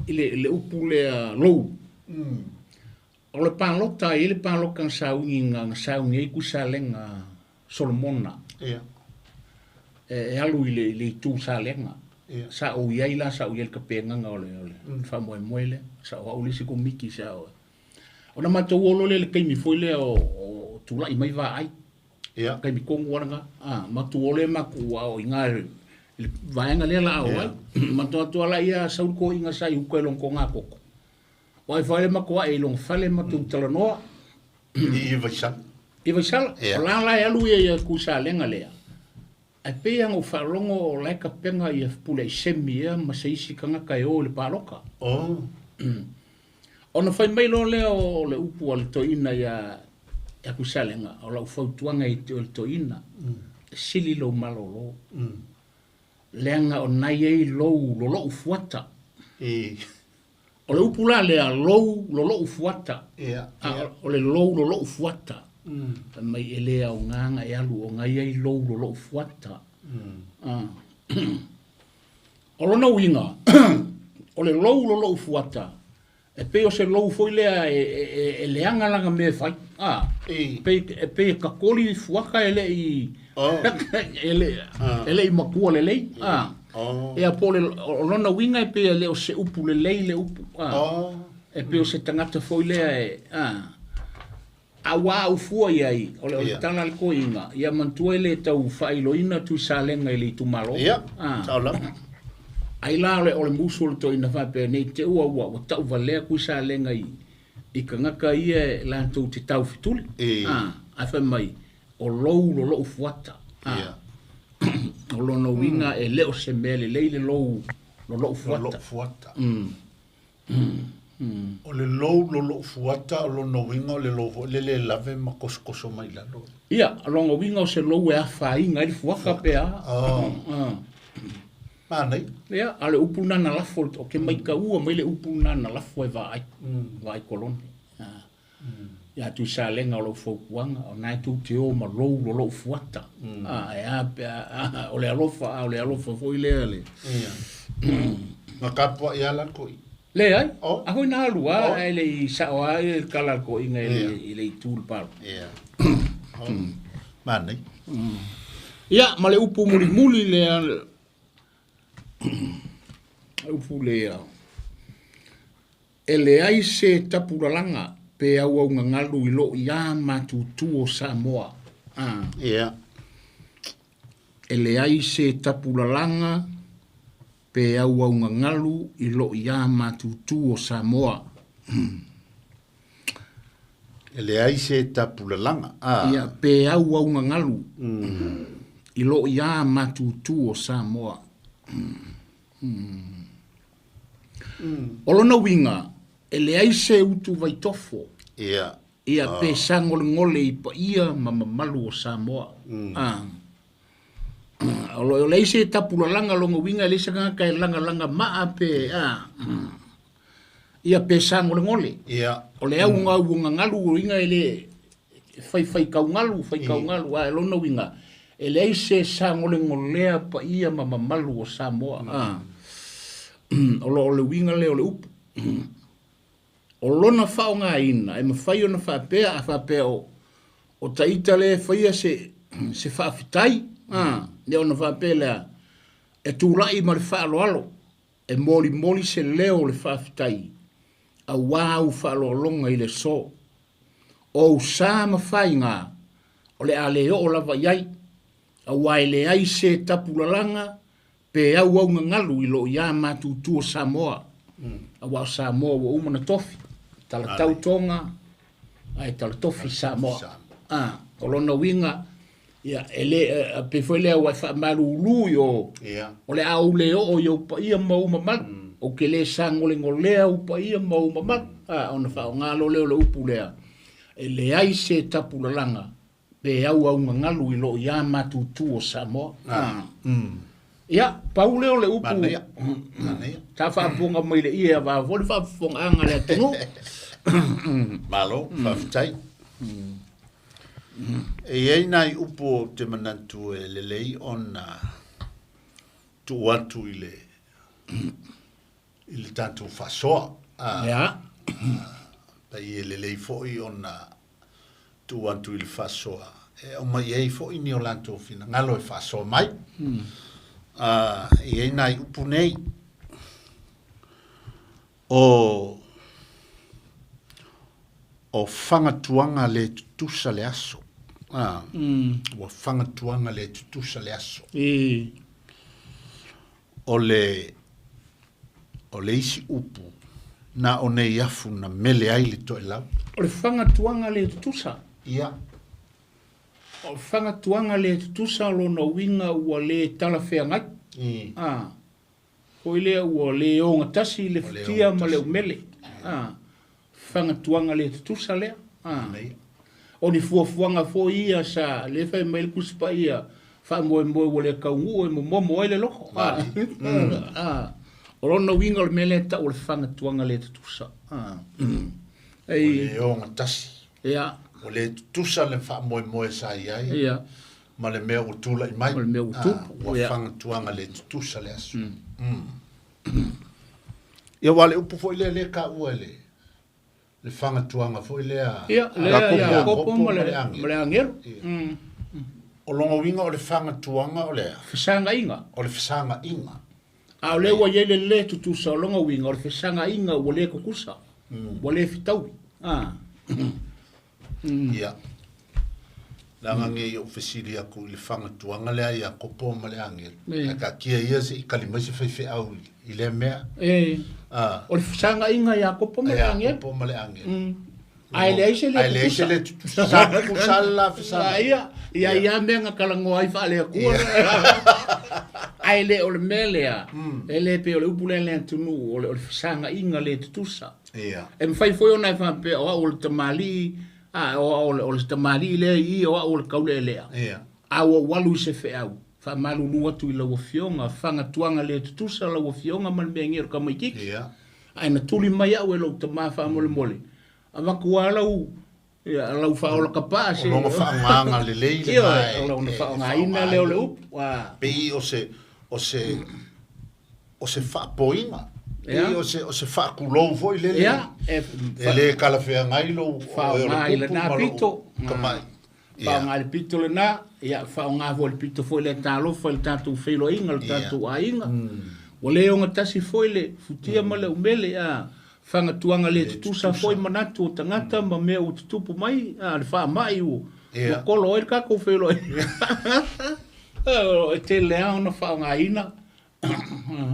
[SPEAKER 2] i le le upu lea lou. O le palota e i ai le paloka na saugi na saugi ai Kuisalega Solomona.
[SPEAKER 1] Ia.
[SPEAKER 2] E e alu i le i le itu salega.
[SPEAKER 1] Ia.
[SPEAKER 2] Sa ou i ai la sa ou i ai le kapegaga o le o le faamoemoe lea. Sa o au le isi komiti sa o. Ona matou o loa lea i le taimi foi lea o o tula'i mai vaai.
[SPEAKER 1] Ia.
[SPEAKER 2] Taimi tonu lava lena. Ah, matou o lea matou ao i ina i le vaega lea la ao ai. Matou atu ala ia sau le toeaina sa i uka i lona togatogo. Ua ai fale matou ae i lona fale matou talanoa.
[SPEAKER 1] I i Vaisala.
[SPEAKER 2] I Vaisala.
[SPEAKER 1] Ia.
[SPEAKER 2] O la la e alu ia ia Kuisalega lea. Ae pei lava ona ou faalogo o la e kapega ia pule ai semi ea ma se isi tagata e o i le paloka.
[SPEAKER 1] Oh.
[SPEAKER 2] Ona fai mai loa lea o le upu a le toeaina ia ia Kuisalega, o lau fautuaga i te oe le toeaina, e sili lou malolo. Leaga o na i ai lou lolou fuata.
[SPEAKER 1] I.
[SPEAKER 2] O le upu la lea, lou lolou fuata.
[SPEAKER 1] Ia.
[SPEAKER 2] A, o le lou lolou fuata. Fai mai e le aoga e alu o nai ai lou lolou fuata. Ah. O lona uiga, o le lou lolou fuata, e pei o se lou foi lea e, e, e, e leaga lana mea e fai. Ah.
[SPEAKER 1] I.
[SPEAKER 2] Pei, e pei e kakoli fuaka e le'i
[SPEAKER 1] Oh.
[SPEAKER 2] e le e le'i matua lelei. Ah.
[SPEAKER 1] Oh.
[SPEAKER 2] Ia po o le o lona uiga e pei e le o se upu lelei le upu. Ah.
[SPEAKER 1] Oh.
[SPEAKER 2] E pei o se tagata foi lea e ah. A ua au fua i ai, o le, o le
[SPEAKER 1] Ia.
[SPEAKER 2] tala le koiga, ia mantua e le tau faailoina Tuisalega i le itumalo.
[SPEAKER 1] Ia.
[SPEAKER 2] Ah.
[SPEAKER 1] Sao lava.
[SPEAKER 2] Ai la o le, o le musu o le toeaina faapea nei te ua ua, ua tauvalea Kuisalega i, i tagata ia e latou te taufetuli.
[SPEAKER 1] E.
[SPEAKER 2] Ah, ae fai mai, o lou lolou fuata. Ah.
[SPEAKER 1] Ia.
[SPEAKER 2] O lona uiga e le o se mea lelei le lou lolou
[SPEAKER 1] Lolou
[SPEAKER 2] fuata.
[SPEAKER 1] fuata. O le lou lolou fuata o lona uiga o le lou foi le le lave ma kosokoso mai lalo.
[SPEAKER 2] Ia, o lona uiga o se lou e afaina ai le fuaka pe a.
[SPEAKER 1] Oh.
[SPEAKER 2] Ah.
[SPEAKER 1] Manai.
[SPEAKER 2] Ia, a le upu lena na lafo, o ke maikaua mai le upu lena na lafo e vaai, vaai kolone. Ah. Ia Tuisalega o lau fautuaga, o na e tou te o ma lou lolou fuata. Ah, e a pe a, ah, o le alofa, ah, o le alofa foi lea le.
[SPEAKER 1] Ia. Na kapua ia la koi.
[SPEAKER 2] Le ai,
[SPEAKER 1] Oh.
[SPEAKER 2] a hoi na alu a,
[SPEAKER 1] Oh.
[SPEAKER 2] e le i sao a, e le kala le koiga i le,
[SPEAKER 1] Ia.
[SPEAKER 2] i le itu le palo.
[SPEAKER 1] Ia. Oh. Manai.
[SPEAKER 2] Ia, ma le upu mulimuli lea, le upu lea, e leai se tapulalaga pe auaugagalu i loo iā matutu o Samoa. Ah.
[SPEAKER 1] Ia.
[SPEAKER 2] E leai se tapulalaga pe auaugagalu i loo iā matutu o Samoa.
[SPEAKER 1] E leai se tapulalaga. Ah.
[SPEAKER 2] Ia, pe auaugagalu i loo iā matutu o Samoa. O lona uiga, e leai se utu vaitofo,
[SPEAKER 1] Ia.
[SPEAKER 2] ia pe sagolegole i paia ma mamalu o Samoa. Ah. O lo o leai se tapulalaga lona uiga, e leai se tagata e lagalaga maa pe, ah. Ia pe sagolegole.
[SPEAKER 1] Ia.
[SPEAKER 2] O le auga auagagalu o uiga e le faifai kaugalu, fai kaugalu, a e lona uiga, e leai se sagolegolea paia ma mamalu o Samoa. Ah. O lo o le uiga lea o le upu. O lona faaaogaina, e mafai ona faapea, a faapea o, o taita lea e faia se, se faafetai, Ia ona faapea lea, e tula'i ma le faaaloalo, e molimoli se leo o le faafetai, auā au faaaloaloga i le aso. O ou sa ma faiga, o le a le oo lava i ai, auā e leai se tapulalaga pe auaugagalu i loo iā matutu o Samoa, auā o Samoa ua uma ona tofi, talatau Toga ae talatofi Samoa. O lona uiga, ia, e le pei foi lea ua e faamalūlū i o, o le a ou le oo i ou paia ma ou mamalu, ou te le sagolegolea ou paia ma ou mamalu. Ona faaaoga loa lea o le upu lea, e leai se tapulalaga pe auaugagalu i loo iā matutu o Samoa. Ia, pau lea o le upu sa faafofoga mai le ie avā foi le faafofogaaga a le atunuu.
[SPEAKER 1] Malo, faafetai. E i ai nai upu ou te manatu e lelei ona tuu atu i le i le tatou faasoa. Pei e lelei foi ona tuu atu i le faasoa e aumai ai foi ni o latou finagalo e faasoa mai. E i ai nai upu nei o o fagatuaga le tutusa le aso. Ua fagatuaga le tutusa le aso. O le o le isi upu na o nei afu na mele ai le toelau.
[SPEAKER 2] O le fagatuaga le tutusa.
[SPEAKER 1] Ia.
[SPEAKER 2] O le fagatuaga le tutusa o lona uiga ua le talafeagai. Foi lea ua le ogatasi le futia ma le umele. Fagatuaga le tutusa lea. O ni fuafuaga foi ia sa lea fai mai le Tusi Paia, faamoemoe ua le taunuu e momomo ai le loto. O lona uiga o le mea lea e tau o le fagatuaga le tutusa.
[SPEAKER 1] Ua le ogatasi. Ua le tutusa le faamoemoe sa i ai ma le mea ua tulai mai.
[SPEAKER 2] Ma le mea ua tupu.
[SPEAKER 1] Ua fagatuaga le tutusa le aso. Ia, aua o le upu foi lea lea e taua e le le fagatuaga foi lea.
[SPEAKER 2] Ia, lea Iakopo ma le agelu.
[SPEAKER 1] O lona uiga o le fagatuaga o le a?
[SPEAKER 2] Fesagaiga.
[SPEAKER 1] O le fesagaiga.
[SPEAKER 2] A o lea ua i ai le le tutusa o lona uiga o le fesagaiga ua le tutusa, ua le fetaui.
[SPEAKER 1] Ia. Leaga ne i ou fesili atu i le fagatuaga lea a Iakopo ma le agelu, ae taatia ia se i tali mai se faifeau i lea mea.
[SPEAKER 2] O le fesagaiga a Iakopo ma le agelu.
[SPEAKER 1] Iakopo ma le agelu.
[SPEAKER 2] Ae leai se le
[SPEAKER 1] tutusa. Ae leai se le tutusa. Sa tutusa le la fesagaiga.
[SPEAKER 2] Ia, ia ia mea na talanoa ai faale-Atua. Ae le o le mea lea, e le pei o le upu lea i le atunuu, o le fesagaiga le tutusa. E mafai foi ona e faapea, o au o le tamalii, a, o au o le tamalii lea i i, o au o le taulealea. A ua ou alu i se feau, faamalulu atu i lau Afioga, fagatuaga le tutusa lau Afioga ma le mea nei o le tamaitiiti. Ae na tuli mai au e lou tama faamolemole, avatu lava lau, ia, lau faaola tapaa
[SPEAKER 1] se. O lona faaaogaga lelei lena
[SPEAKER 2] e. O lona faaaogaina lea o le upu.
[SPEAKER 1] Pei o se, o se, o se faapoiga, pei o se, o se faatulou foi lele. E le talafeagai lou oe o le tupu ma lou tamai.
[SPEAKER 2] Faaaoga le pito lena, ia faaaoga foi le pito foi lea talofa i le tatou feiloaiga, le tatou aiga. Ua le ogatasi foi le futia ma le umele, a fagatuaga le tutusa foi manatu o tagata ma mea ua tutupu mai, a le faamai ua kolo ai le tatou feiloaiga. E tele lava ona faaaogaina.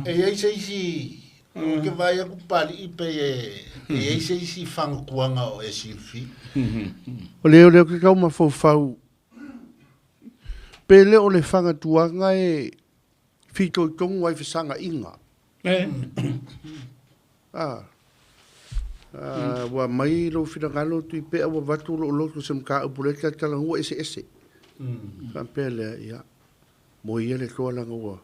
[SPEAKER 1] E i ai se isi, ou te vaai atu Papalii pei e i ai se isi fagatuaga o e silafia.
[SPEAKER 3] O le o ke tau mafaufau, pe le o le fagatuaga e fitoitonu ai fesagaiga. Ua mai lou finagalo Tuipea ua avatu lou loto i se mataupu lea e talatalanoa eseese. Faapea lea, ia, mo ia le toa leaga ua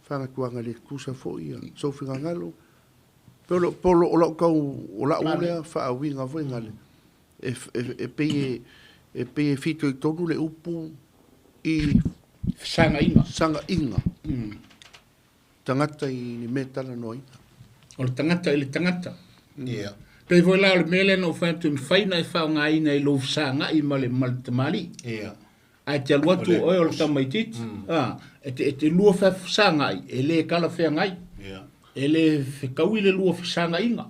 [SPEAKER 3] fagatuaga le tutusa foi ia sou finagalo. Pe o po o lau tau, o lau lea faauiga foi gale, e pei e pei e fitoitonu le upu i
[SPEAKER 2] Fesagaiga.
[SPEAKER 3] Sagaiga. Tagata i ni mea talanoaina.
[SPEAKER 2] O le tagata i le tagata. Pei foi la o le mea lea na ou fai atu e mafai ona e faaaogaina i lou fesagai ma le tamalii. Ae te alu atu oe o le tamaitiiti, e te lua fesagai, e le talafeagai. E le fetaui le lua fesagaiga.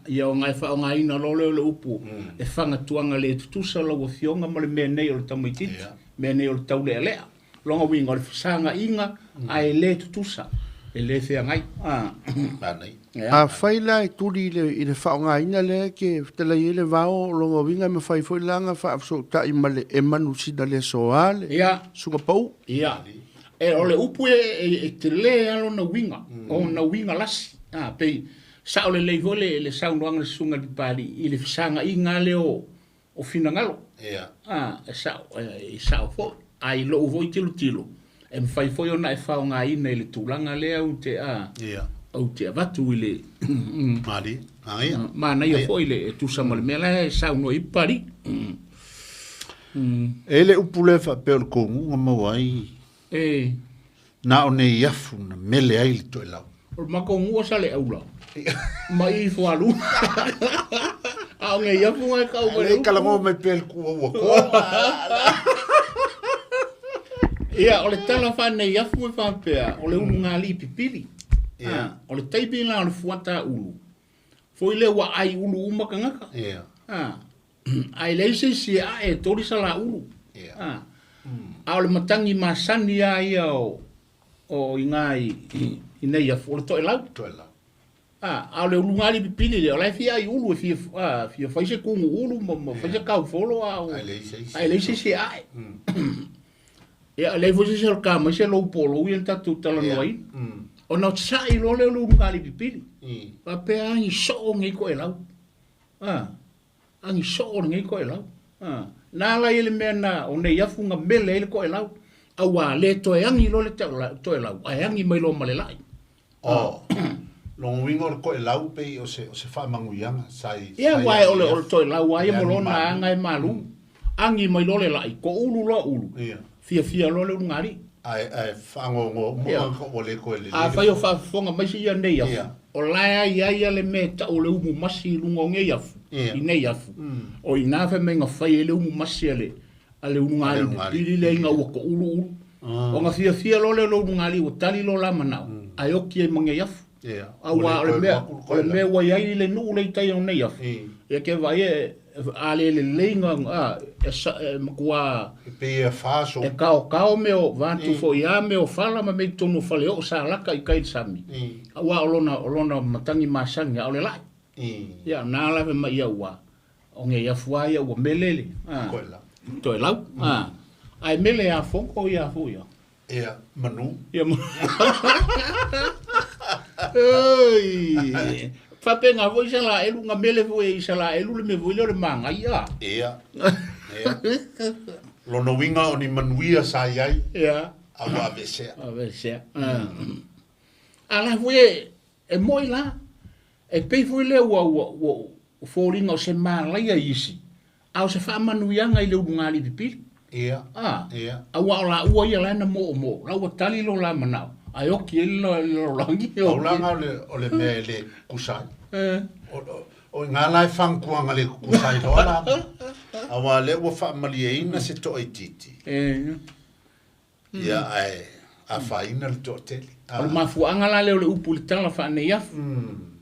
[SPEAKER 2] Ia ona e faaaogaina loa lea o le upu e fagatuaga le tutusa lau afioga ma le mea nei o le tamaitiiti, mea nei o le taulealea. Lona uiga o le fesagaiga ae le tutusa, e le feagai.
[SPEAKER 3] Afai la e tuli i le faaaogaina lea e te fetalai ai le vao, o lona uiga e mafai foi la ona faafesootai ma le e manusina le aso a le suga pau.
[SPEAKER 2] Ia. E o le upu e tele lava lona uiga, ona uiga lasi. Pei sao lelei foi le saunoaga a le Susuga i le Papalii i le fesagaiga lea o finagalo. E sao foi. Ae i lou foi tilotilo, e mafai foi ona e faaaogaina i le tulaga lea ou te avatu i le manaia foi le tusa ma le mea la e saunoa i Papalii.
[SPEAKER 1] E le upu lea faapea o le koguga maua ai na o nei afu na mele ai le toelau.
[SPEAKER 2] O le matou sa le aula. Ma i fualu. A o nei afu ngai kau mai.
[SPEAKER 1] Le kalago mai pe le kua ua ko.
[SPEAKER 2] Ia o le tala fa nei afu e faapea o le ulu ngali pipili. O le taipi la o le fuata ulu. Foi le ua ai ulu uma kangaka. Ai le se si a e tori sala ulu. A o le matangi masani a ia o inga i nei afu o le toelau. A o le ulu ngali pipili le o la e fia ai ulu e fia fai se kugu ulu ma fai se kaufolo a o ai le se si a e. Ia le foi se ka mai se lou polo ia tatu talanoa ai. Ona o sai lo le ulu ngali pipili. Pa pe angi so ngi ko e lau. Angi so ngi ko e lau. Na la ile mea na o nei afu nga mele ile ko e lau. Aua le toe angi lo le toe lau. Ai angi mai lo ma le lai.
[SPEAKER 1] Longo wingo ko e lau pe o se whaamanguianga sai.
[SPEAKER 2] Ia wai o le toe lau ai mo lona anga e malu. Angi mai lo le lai ko ulu lo ulu. Fia fia lo le ngari.
[SPEAKER 1] Ai ai whangongo mo ko ole ko le.
[SPEAKER 2] A fai o whaafonga mai si ia nei afu. O la ia ia le me ta o le umu masi lungo ngi afu. I nei afu. O ina fa me nga fai le umu masi ale ale ulu ngali pili le inga ua ko ulu ulu. O nga fia fia lo le lo ulu ngali o tali lo la manao. Ai oki e mange afu. Aua o le mea ua iai le nuu le tai o nei afu. Ia ke vai e a le le leinga e makua
[SPEAKER 1] e pe e faso.
[SPEAKER 2] E kao kao me o vantu fo ia me o fala ma me tonu fale o sa laka i kai sami. Aua o lona matangi masangi o le lai. Ia na la ma ia ua. O nge ia fua ia ua melele. Toe lau. Ai mele a fonko ia fu ia.
[SPEAKER 1] Ia manu.
[SPEAKER 2] Ia manu. Oi. Fapenga foi se la elu nga mele foi se la elu le me foi le manga ia.
[SPEAKER 1] Ia. Ia. Lono winga o ni manuia sa iai.
[SPEAKER 2] Ia.
[SPEAKER 1] A ua avesea.
[SPEAKER 2] Avesea. Ala foi e moi la. E pei foi le ua fōringa o se mālaia isi. A o se whaamanuianga i le ulu ngali pipili.
[SPEAKER 1] Ia. Ia.
[SPEAKER 2] A ua o la ua ia laina mo o mo. La ua tali lo la manao. Ai oki e lo langi.
[SPEAKER 1] O langa o le mea le kusai. O ngā lai whankuanga le kusai loa la. A wā le ua whaamalia ina se toa i titi. Ia ai a whaina le toa tele.
[SPEAKER 2] O le mafuanga la le o le upu le tala wha nei afu.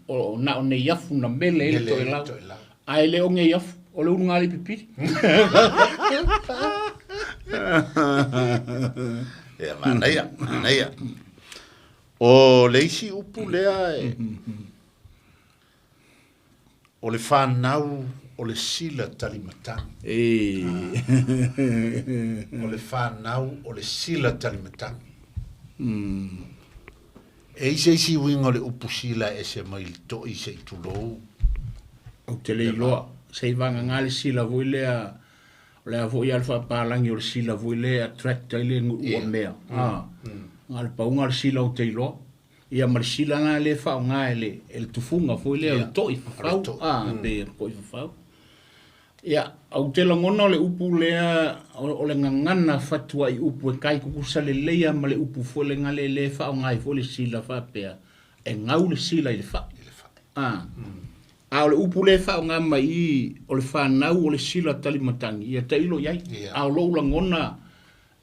[SPEAKER 2] O na o nei afu na mele le toe lau. Ai le o ngei afu. O le ulu ngali pipili.
[SPEAKER 1] Ia manaia, manaia. O le isi upu lea e o le whanau o le sila talimatangi. O le whanau o le sila talimatangi. E isi isi winga o le upu sila e se mai le toi se i tulou.
[SPEAKER 2] O te le iloa. Se i vanga ngā le sila voi lea o le avo i alfa palangi o le sila voi lea attract ai le ua mea. Ngā le paunga le sila o te iloa. Ia ma le sila ngā le whao ngā e le tufunga foi lea o le toi whawhau. Pe toi whawhau. Ia, au te langona o le upu lea o le ngangana fatua i upu e kai kukusa le leia ma le upu foi le ngā le le whao ngā i foi le sila whapea. E ngau le sila i le wha. A o le upu le whao ngā mai o le whanau o le sila talimatangi. Ia te ilo iai. A o lou langona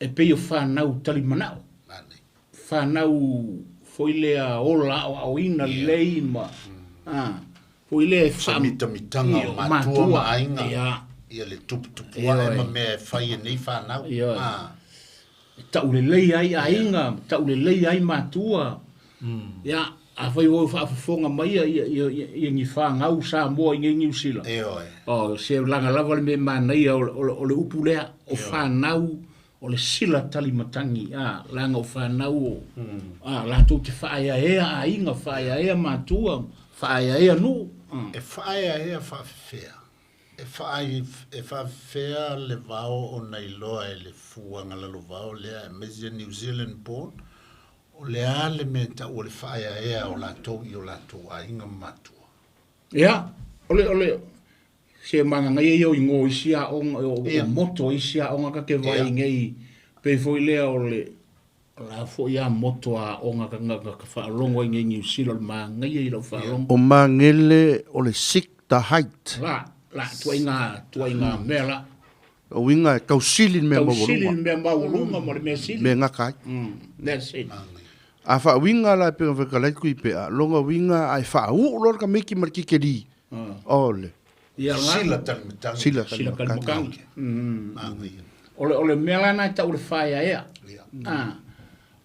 [SPEAKER 2] E pei o whanau talimanao. Whanau foi lea ola o aoina lelei ma foi lea
[SPEAKER 1] mitamitanga o matua ma aiga. Ia le tuputupua e ma mea e fai e nei whanau.
[SPEAKER 2] E taulelei ai aiga, taulelei ai matua. Ia, a fai o whaafofonga mai ia ni whangau Samoa i ngai Niu Sila. O, se langa lava le me manaia o le upu lea, o whanau, o le sila talimatangi, langa o whanau o, latou te whaeaea aiga, whaeaea matua, whaeaea nuu.
[SPEAKER 1] E whaeaea whaafefea. E whaafefea le vao o nailoa e le fuanga lalo vao lea, e mezi New Zealand born, o le a le mea tau o le whaeaea o latou i o latou aiga matua.
[SPEAKER 2] Ia, ole, se manga ngai ia o ingo isi a onga, o moto isi a onga ka ke vai ngai, pe foi lea o le, la foi a moto a onga ka nga ka whaalongo i ngai New Zealand, ma ngai ia i lau whaalongo.
[SPEAKER 3] O mangele o le seek the height.
[SPEAKER 2] La, tuai ngā mea la.
[SPEAKER 3] O winga e tausili mea maualunga.
[SPEAKER 2] Tausili mea maualunga mo le mea sili.
[SPEAKER 3] Mea ngaka ai.
[SPEAKER 2] That's it.
[SPEAKER 3] A wha winga la e penga whakalai kui pea, longa winga ai wha uu lor ka meki mar kikeri. Ole.
[SPEAKER 1] Sila talimatangi.
[SPEAKER 3] Sila talimatangi.
[SPEAKER 2] Ole mea la nai tau le whaea ea.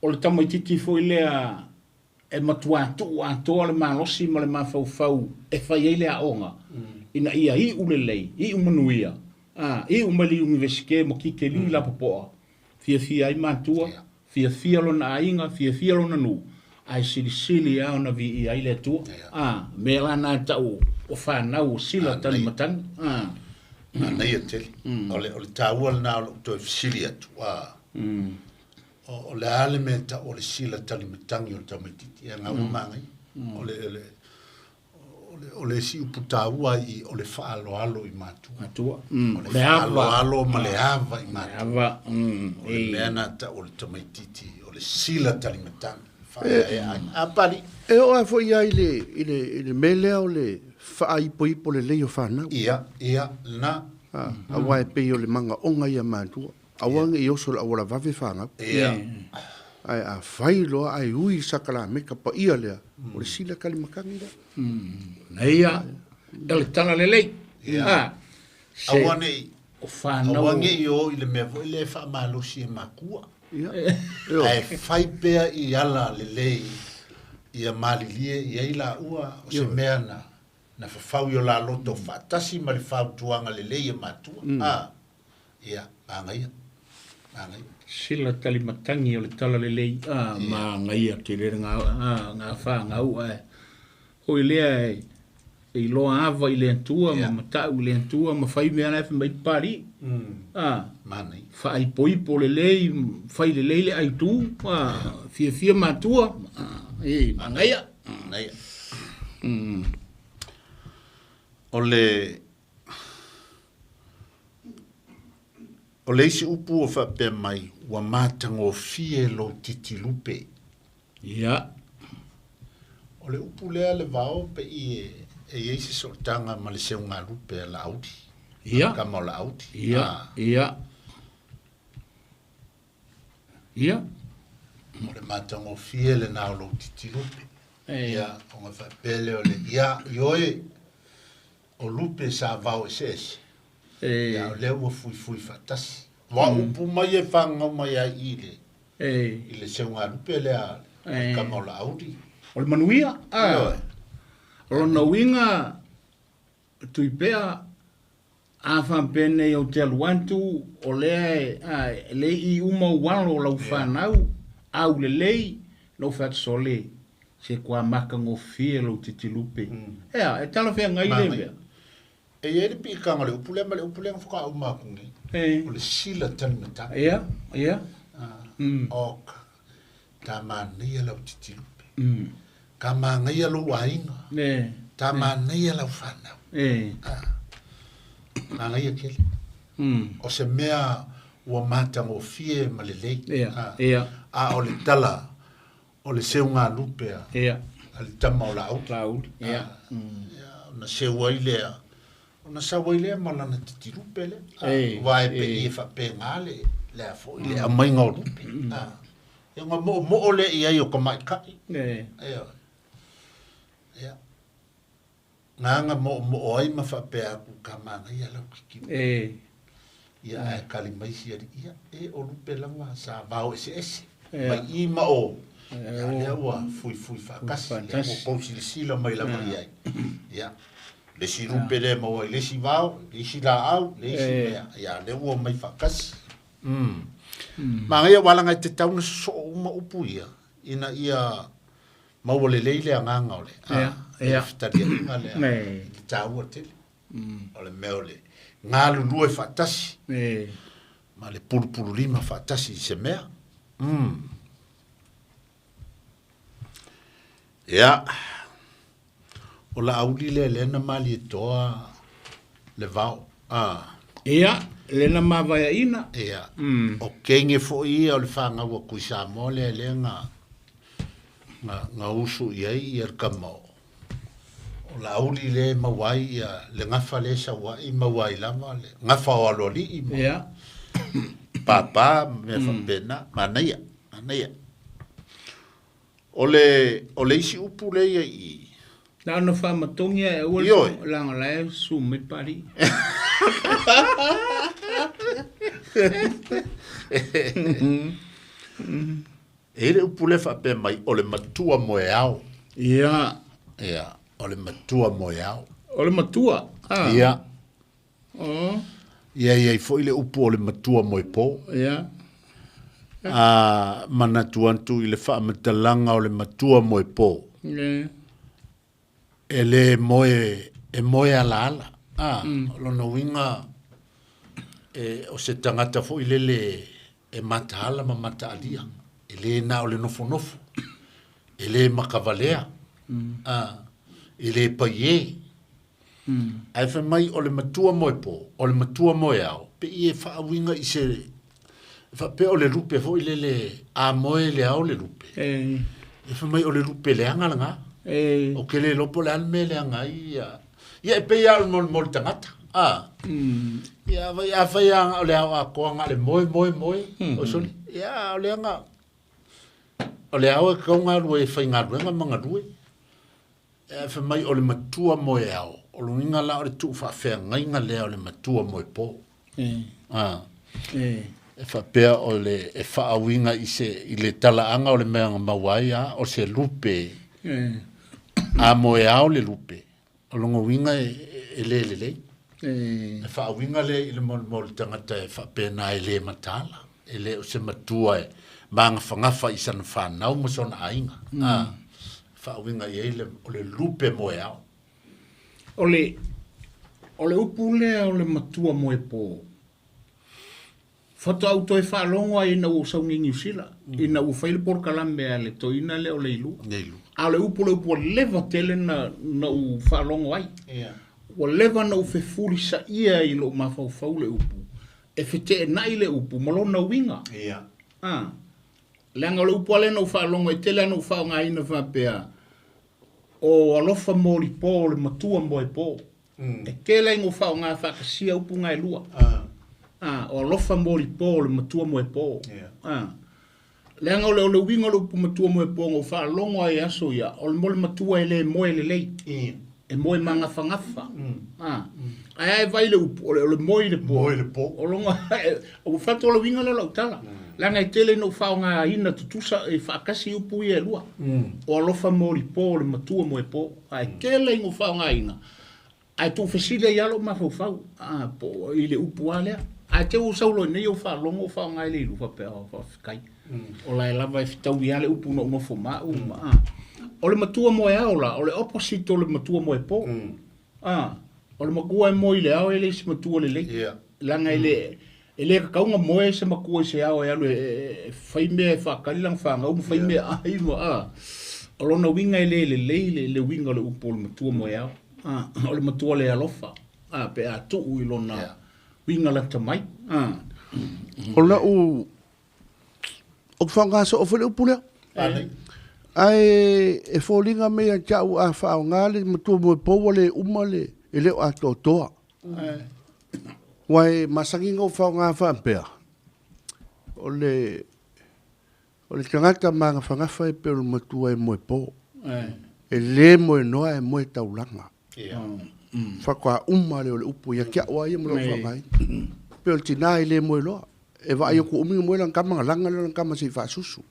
[SPEAKER 2] O le tamaititi foi lea e matua tuu atoa le malosi ma le mafaufau e whai ei lea onga. Ina ia i ulelei, i umanuia. I umali universike mo kikeli la popoa. Fia fia ai matua, fia fia lona aiga, fia fia lona nuu. Ai silisili a ona vi i ai le atua. Mea la nai tau o whanau o sila talimatangi.
[SPEAKER 1] Nei e tele. O le tāua lena o lou toe fesili atu. O le ale mea tau o le sila talimatangi o le tamaititi. E ngā ua maangai. O le si upu tāua i o le whaaloalo i matua.
[SPEAKER 2] Matua.
[SPEAKER 1] O le whaaloalo ma le ava i matua. O le mea nā tau o le tamaititi. O le sila talimatangi. A pali.
[SPEAKER 3] E o a foi ia i le melea o le whaaipoipo le lei o whanau.
[SPEAKER 1] Ia, na.
[SPEAKER 3] A wae pei o le manga onga ia matua. A wanga i oso la awala wawe whangau.
[SPEAKER 1] Ia.
[SPEAKER 3] Ai a whai loa ai ui sakala me ka pa ia lea. O le sila kalimakangi lea.
[SPEAKER 2] Nei ia, le tala lelei.
[SPEAKER 1] Ia. Aua nei.
[SPEAKER 2] O whanau.
[SPEAKER 1] Aua nei o i le mea foi le whaamalosi e makua.
[SPEAKER 3] Ia.
[SPEAKER 1] Ai whai pea i ala lelei. Ia malilie i ei la ua o se mea na whawhau i o la loto whaatasi ma le whautuanga lelei e matua. Ia, maangaia. Maangaia.
[SPEAKER 2] Sila talimatangi o le tala lelei. Maangaia te lere ngā whangau. Hoi lea e iloa ava i le atua, ma matau i le atua, ma whai mea na e mai pari.
[SPEAKER 1] Manai.
[SPEAKER 2] Whaaipoipo lelei, whai lelei le aitu, fia fia matua. Maangaia.
[SPEAKER 1] Maangaia. O le isi upu o whapea mai, ua mātangofie lo titilupe.
[SPEAKER 2] Ia.
[SPEAKER 1] O le upu lea le vao pe i e iei se sootanga ma le seunga lupe a la audi.
[SPEAKER 2] Ia.
[SPEAKER 1] Kama o la audi.
[SPEAKER 2] Ia, ia. Ia.
[SPEAKER 1] O le mātangofie le nā o lo titilupe. Ia, o ngā whapea leo le, ia, ioe, o lupe sa vao e se ese. Ia, o lea ua fui fui whatasi. Wa upu mai e whangau mai ai i le. I le seunga lupe lea, kama o la audi.
[SPEAKER 2] O le manuia. O lona uiga tuipea a whampene o te aluantu o lea e le i uma walo lau whanau au le lei lau whatsole se kua maka ngofie lau titilupe. Ea, e tala whea ngai le mea.
[SPEAKER 1] E ia le pikanga le upule ma le upule nga whaka au makungi. O le sila talimatanga.
[SPEAKER 2] Ia, ia.
[SPEAKER 1] O ka manaia lau titilupe. Ka manaia lau aiga. Ta manaia lau whanau. Manaia kele. O se mea ua mātangofie ma le lei.
[SPEAKER 2] Ia.
[SPEAKER 1] A o le tala, o le seunga lupe a.
[SPEAKER 2] Ia.
[SPEAKER 1] A le tama o la auli.
[SPEAKER 2] La auli, ia.
[SPEAKER 1] Ona seu ai lea. Ona sau ai lea ma lana titilupe le. Wa e pe i e whape ngā Le a foʻi le aumaiga o lupe. Ia ga moʻomoʻo lea i ai o ka maʻitaʻi. Ioe. Ia. Gaga moʻomoʻo ai ma faapea atu ka manaia lau kikilo. Ia ae kali mai si aliʻi, ia, e o lupe lava sa vao eseese. Mai i ma o. Ia lea ua fuifui faatasi, lea ua tou silasila mai lava i ai. Ia. Le isi lupe lea e maua ai le isi vao, le isi laau, le isi mea. Ia lea ua omai faatasi. Manaia ua alaga e te tau na sosoo uma upu ia, ina ia maua lelei le agaga o le le fetaliaiga lea i le taua tele. O le mea o le galulue faatasi ma le pulupululima faatasi i se mea. Ia, o Laauli lea lea na Malietoa le vao.
[SPEAKER 2] Ia, lea na mavaeaina.
[SPEAKER 1] Ia, o kenge foi ia o le fanau atu i Samoa lea lea na na usu i ai ia le tama o Laauli lea e maua ai ia le gafa lea e sau ai maua ai lava le gafa o Aloalii ma Papa ma mea faapena. Manaia, manaia. O le, o le isi upu lea ia i.
[SPEAKER 2] Na ona faamatogi ae aua le leaga o la e susu mai Papalii.
[SPEAKER 1] E i ai le upu lea faapea mai, o le matua moeao.
[SPEAKER 2] Ia.
[SPEAKER 1] Ia, o le matua moeao.
[SPEAKER 2] O le matua?
[SPEAKER 1] Ah. Ia. Oh. Ia i ai foi le upu o le matua moepo.
[SPEAKER 2] Ia.
[SPEAKER 1] A manatu atu i le faamatalaga o le matua moepo.
[SPEAKER 2] Ia.
[SPEAKER 1] E le moe, e moe alaala. A, o lona uiga, e, o se tagata foi lele e mataala ma mataalia. E le na o le nofonofo, e le makavalea, a, e le paiē. Ae fai mai o le matua moepo, o le matua moeao, pe i e faauiga i se, faapea o le lupe foi lele a moe le ao le lupe. E fai mai o le lupe leaga lena. Ou te le iloa po o le a le mea e leaga ai ia. Ia e pei lava o le mo le tagata. A. Ia vai afai lava o le ao atoa na o le moe moe moe, oi sole. Ia o lea na o le ao e tatau ona alu ai e faigaluega ma galue. Ae fai mai o le matua moeao, o lona uiga la o le tuufaafeagaiga lea o le matua moepo. A. E faapea o le e faauiga i se i le talaaga o le mea na maua ai a o se lupe. A moeao le lupe, o lona uiga e le lelei. E faauiga lea i le mo le tagata e faapena e le mataala, e le o se matua e magafagafa i sana fanau ma sona aiga. A. Faauiga i ai le, o le lupe moeao.
[SPEAKER 2] O le, o le upu lea o le matua moepo, faatoa ou toe faalogo ai ina ua ou sau nei i Niu Sila, ina ua fai le polokalame a le toeaina lea o Leilua.
[SPEAKER 1] Leilua.
[SPEAKER 2] A o le upu, o le upu ua leva tele na, na ou faalogo ai.
[SPEAKER 1] Yeah.
[SPEAKER 2] Ua leva na ou fefulisaia i lou mafaufau le upu, e feteenai le upu ma lona uiga.
[SPEAKER 1] Yeah.
[SPEAKER 2] Ah. Leaga o le upu lava lea na ou faalogo ai, e tele lava na ou faaaogaina faapea, o alofa molipo o le matua moepo. E tele lava ina ou faaaoga faatasia upu na e lua. A, o alofa molipo o le matua moepo. A, leaga o le, o le uiga o le upu matua moepo na ou faalogo ai i aso ia, o le mo le matua e le moe lelei. E moe magafagafa. A, ae a e vaai i le upu, o le, o le moe i le po.
[SPEAKER 1] Moe i le po.
[SPEAKER 2] O lona, ua fai atu o le uiga lea o lau tala. Leaga e tele ina ou faaaogaina tutusa e faatasi upu ia e lua. O alofa molipo o le matua moepo. Ae tele ina ou faaaogaina, ae tuufesili ai lava lou mafaufau, a, po o i le upu lava lea. Ae te i ua sau loa nei ou faalogo o faaaoga e le ilu faapea, oh, faafetai. O la e lava e fetaui lava le upu na ou nofo ma au ma, a. O le matua moeao la, o le opposite o le matua moepo. A, o le matua e moe i le ao e le se matua lelei. Leaga e le, e le tatau ona moe se matua i se ao e alu e fai mea e faatali lana fanau ma fai mea ai ma, a. O lona uiga e le lelei le, le uiga o le upu o le matua moeao. A, o le matua le alofa, a, pe a tuu i lona uiga lata mai. A.
[SPEAKER 3] O lau Ou te faaaoga soo foi le upu lea. Ae e foliga mai ia te au a faaaoga le matua moepo ua le uma le, e le o atoatoa. Aua e masani ona ou faaaoga faapea, O le o le tagata magafagafa e pei o le matua e moepo. E lē moenoa e moe taulaga. Faatoa uma lea o le upu ia te a'u a ia ma lo'u faaaogaina. Pei o le tinā e lē moe loa. E vaai atu ua umi ona moe lana tama ona laga lea o lana tama se i faasusu.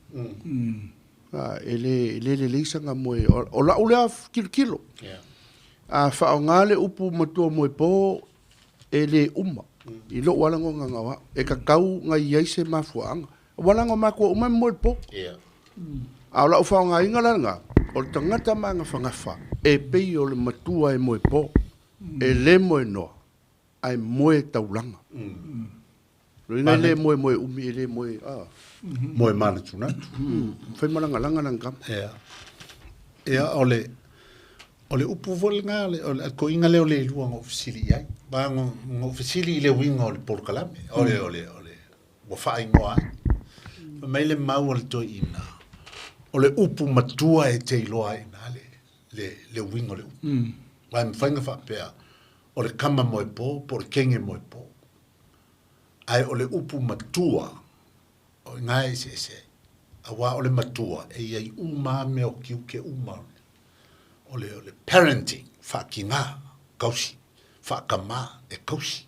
[SPEAKER 3] A e lē e lē lelei sana moe o la'u lea tilotilo. A faaaoga le upu matua moepo e lē uma i lo'u a lagona na o a'u. E tatau ona i ai se mafuaaga. Aua leaga o matua uma e moe i le po. A o la'u faaaogaina la lena, o le tagata magafagafa e pei o le matua e moepo. E lē moenoa ae moe taulaga. O lona uiga e lē moemoe umi e lē moe a.
[SPEAKER 1] Moe manatunatu.
[SPEAKER 3] Fai ma lagalaga lana tama.
[SPEAKER 1] Ia. Ia o le o le upu foi lena o le toeaina lea o le lua na ou fesili i ai. Aua na ou fesili i le uiga o le polokalame, o le o le o le ua faaigoa ai. Fai mai le mau a le toeaina, o le upu matua e te iloa ai i ina le le le uiga o le upu. Aua e mafai ona faapea, o le tama moepo po o le kege moepo. Ae o le upu matua, o i ina e eseese ai. Aua o le matua, e i ai uma lava mea o tiute uma o le, o le parenting, faatina, tausi, faatamā, e tausi.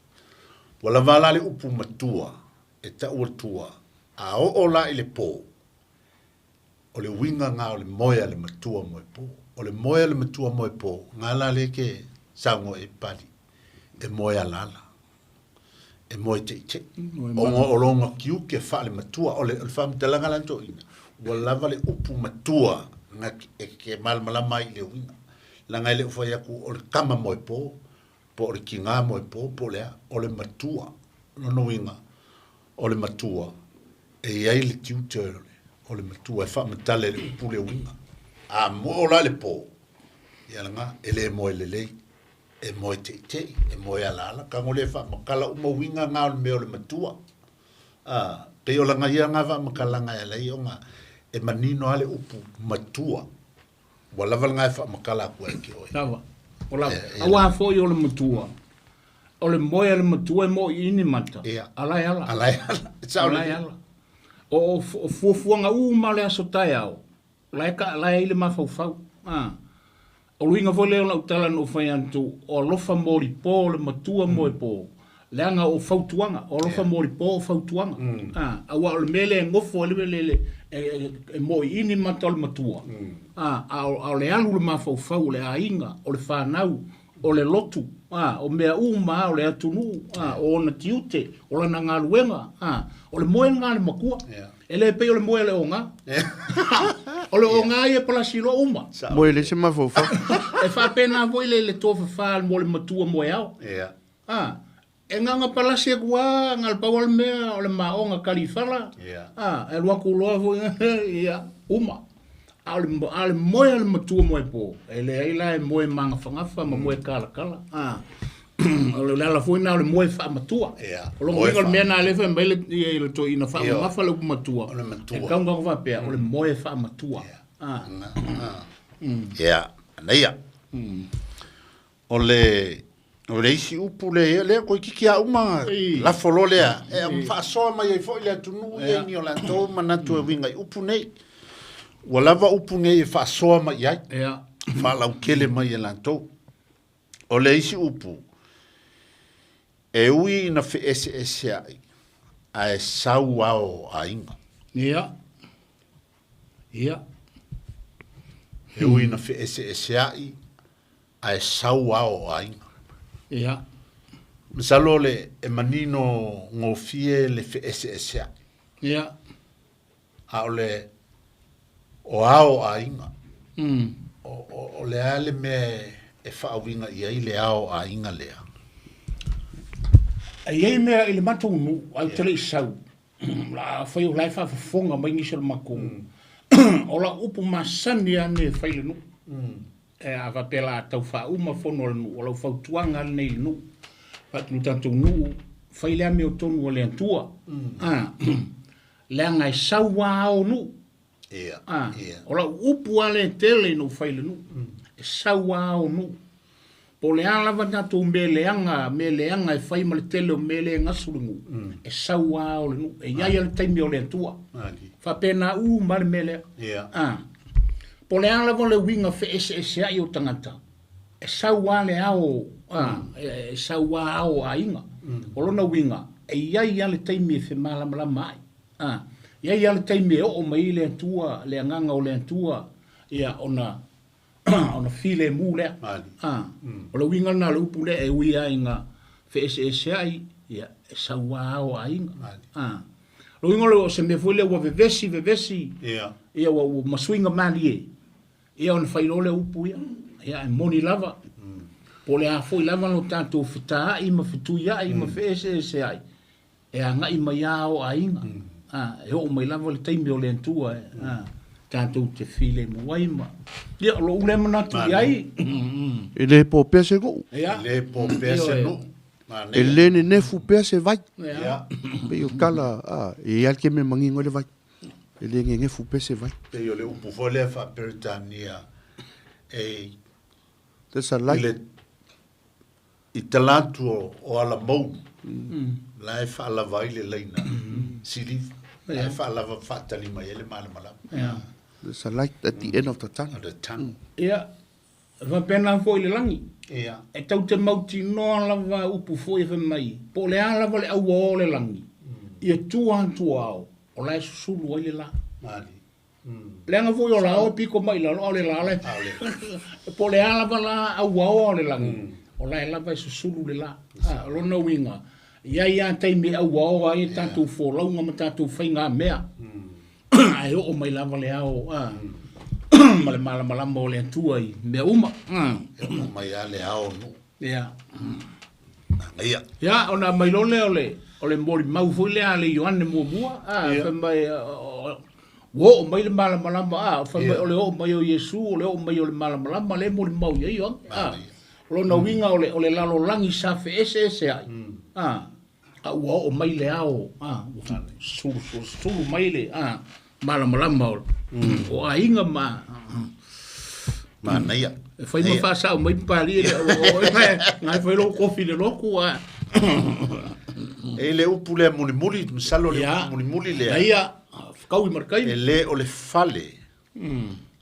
[SPEAKER 1] Ua lava la le upu matua e tau atua, a oo la i le pō, o le uiga lena o le moe a le matua moepo. O le moe a le matua moepo, lena la lea e te saunoa i ai Papalii, e moe alaala, e moe teitei, ona o lona tiute faale-matua. O le faamatalaga la a toeaiina, ua lava le upu matua na e te malamalama ai i le uiga. Leaga e le o fai atu o le tama moepo, po o le tinā moepo, po o le a, o le matua. O lona uiga, o le matua, e i ai le tiute o le matua e faamatala i le upu le uiga. A oo la i le po, ia lena, e le moe lelei, e moe teitei, e moe alaala, tago lea e faamatala uma uiga na o le mea o le matua. A, pei o lana ia lena faamatalaga e ala ai ona e manino lava le upu matua. Ua lava lena e faamatala atu ai ia te oe.
[SPEAKER 2] Lava. O lava. Aua foi o le matua, o le moe a le matua e moʻi i ni mata, ala e ala.
[SPEAKER 1] Ala e ala. Sao
[SPEAKER 2] Ala e ala. O, o fuafuaga uma o le aso taeao, la e ka, la e i le mafaufau. A. O le uiga foi lea o lau tala na ou fai atu, o alofa molipo o le matua moepo, leaga o fautuaga, o alofa molipo o fautuaga. A, aua o le mea lea e nofo ai le mea lea e moiini mata o le matua, a, a o le alu i le mafaufau o le aiga, o le fanau, o le lotu, a, o mea uma lava, o le atunuu, a, o ona tiute, o lana galuega, a, o le moe lena a le matua. E le pei o le moe a le oga. O le oga ia e palasi loa uma.
[SPEAKER 3] Moe leai se mafaufau.
[SPEAKER 2] E faapena foi le tofafa mo le matua moeao. A, e gaga palasi atu lava, na o le pau lava le mea o le maoga kalifala, a, e alu atu loa foi, ia, uma. A o le, a o le moe a le matua moepo, e leai la e moe magafagafa ma moe kalakala. A, o le ala foi lena o le moe faamatua. O lona uiga o le mea lena lea e fai mai le, ia, le toeaina faamamafa le upu matua, e tatau ona faapea, o le moe faamatua. A.
[SPEAKER 1] Ia, manaia. O le o le isi upu lea ia, lea toeitiiti lava uma lafo loa lea, e faasoa mai ai foi le atunuu ia i ni o latou manatu e uiga i upu nei. Ua lava upu nei e faasoa mai i ai, faalautele mai e latou. O le isi upu, e ui ina feeseeseai, ae sau ao o aiga.
[SPEAKER 2] Ia. Ia.
[SPEAKER 1] E ui ina feeseeseai, ae sau ao o aiga.
[SPEAKER 2] Ia.
[SPEAKER 1] Masalo le e manino gofie le feeseeseai.
[SPEAKER 2] Ia.
[SPEAKER 1] A o le o ao o aiga. O le a le mea e faauiga i ai le ao o aiga lea?
[SPEAKER 2] E i ai mea i le matou nuu ae ou te le i sau. Afai o la e faafofoga mai nisi o le matou, o lau upu masani lava lenei e fai i le nuu. E a faapea o le a tau faauma fono a le nuu, o lau fautuaga lava lenei i le nuu, fai atu i le tatou nuu, fai le amiotonu a le Atua, leaga e sau lava ao o nuu. O lau upu lava lea e tele ina ou fai i le nuu, e sau lava ao o nuu. Po o le a lava tatou mea leaga, mea leaga e fai ma le tele o mea lea e gasu le nuu, e sau lava ao le nuu. E i ai lava le taimi o le Atua. Faapena uma lava le mea lea. A. Po o le a lava le uiga feeseeseai o tagata, e sau lava le ao, a, e sau lava ao o aiga. O lona uiga, e i ai lava le taimi e femalamalama ai. A. E i ai lava le taimi e oo mai ai le Atua, le agaga o le Atua, ia, ona ona filemu lea. A, o le uiga lena o le upu lea e ui lava ina feeseeseai, ia, e sau lava ao aiga. A, o le uiga o le, o se mea foi lea ua vevesi, vevesi, ia, ua masuiga malie, ia ona fai loa lea o upu ia. Ia, e moni lava, po o le a foi lava lo tatou fetaai ma fetuiai ma feeseeseai, e agai mai lava ao aiga, a, e oo mai lava le taimi o le Atua e, a, tatou te filemu ai ma, ia, o lou lea manatu i ai.
[SPEAKER 3] E le po pea se nuu.
[SPEAKER 2] Ia.
[SPEAKER 1] E le po pea se nuu.
[SPEAKER 3] E le nenefu pea se vai.
[SPEAKER 2] Ia.
[SPEAKER 3] Pei o tala, a, e i ai le taimi e manino ai le vai. E le nenefu pea se vai.
[SPEAKER 1] Pei o le upu foi lea faa-Peretania e
[SPEAKER 3] There's a light.
[SPEAKER 1] I le I tala atu o Alamou, la e faalava ai le laina siliva, la e faalava faatali mai ai le malamalama.
[SPEAKER 3] There's a light at the end of the tunnel.
[SPEAKER 1] Of the tunnel.
[SPEAKER 2] Ia, e faapena foi i le lagi.
[SPEAKER 1] Ia.
[SPEAKER 2] E tau te mautinoa lava upu foi e fai mai, po o le a lava le aua o le lagi, ia tua atu o ao, o la e susulu ai le la.
[SPEAKER 1] Malie.
[SPEAKER 2] Leaga foi o la oe piko mai lalo, ʻaʻole la le, po o le a lava la ʻauaoa o le lagi, o la e lava e susulu le lā. A, o lona uiga, e i ai lava taimi e ʻauaoa ai tatou folauga ma tatou faigamea, ae oo mai lava le ao a, ma le malamalama o le Atua i mea uma.
[SPEAKER 1] E oo mai lava le ao o nuu.
[SPEAKER 2] Ia.
[SPEAKER 1] Ia.
[SPEAKER 2] Ia, ona aumai loa lea o le, o le molimau foi lea a le Ioane muamua, a, fai mai, ua oo mai le malamalama, a, fai mai o le oo mai o Iesu, o le oo mai o le malamalama lea e molimau i ai Ioane, a. O lona uiga o le, o le lalolagi sa feeseeseai, a, a ua oo mai le ao, a, ua sulu, sulu, sulu mai le, a, malamalama o, o aiga ma,
[SPEAKER 1] Manaia.
[SPEAKER 2] E fai ma faasao mai Papalii e le o oe na e fai lou kofi i le lotu a.
[SPEAKER 1] E le upu lea mulimuli, masalo le upu mulimuli lea.
[SPEAKER 2] Ia, fekaui ma le taimi.
[SPEAKER 1] E le o le fale,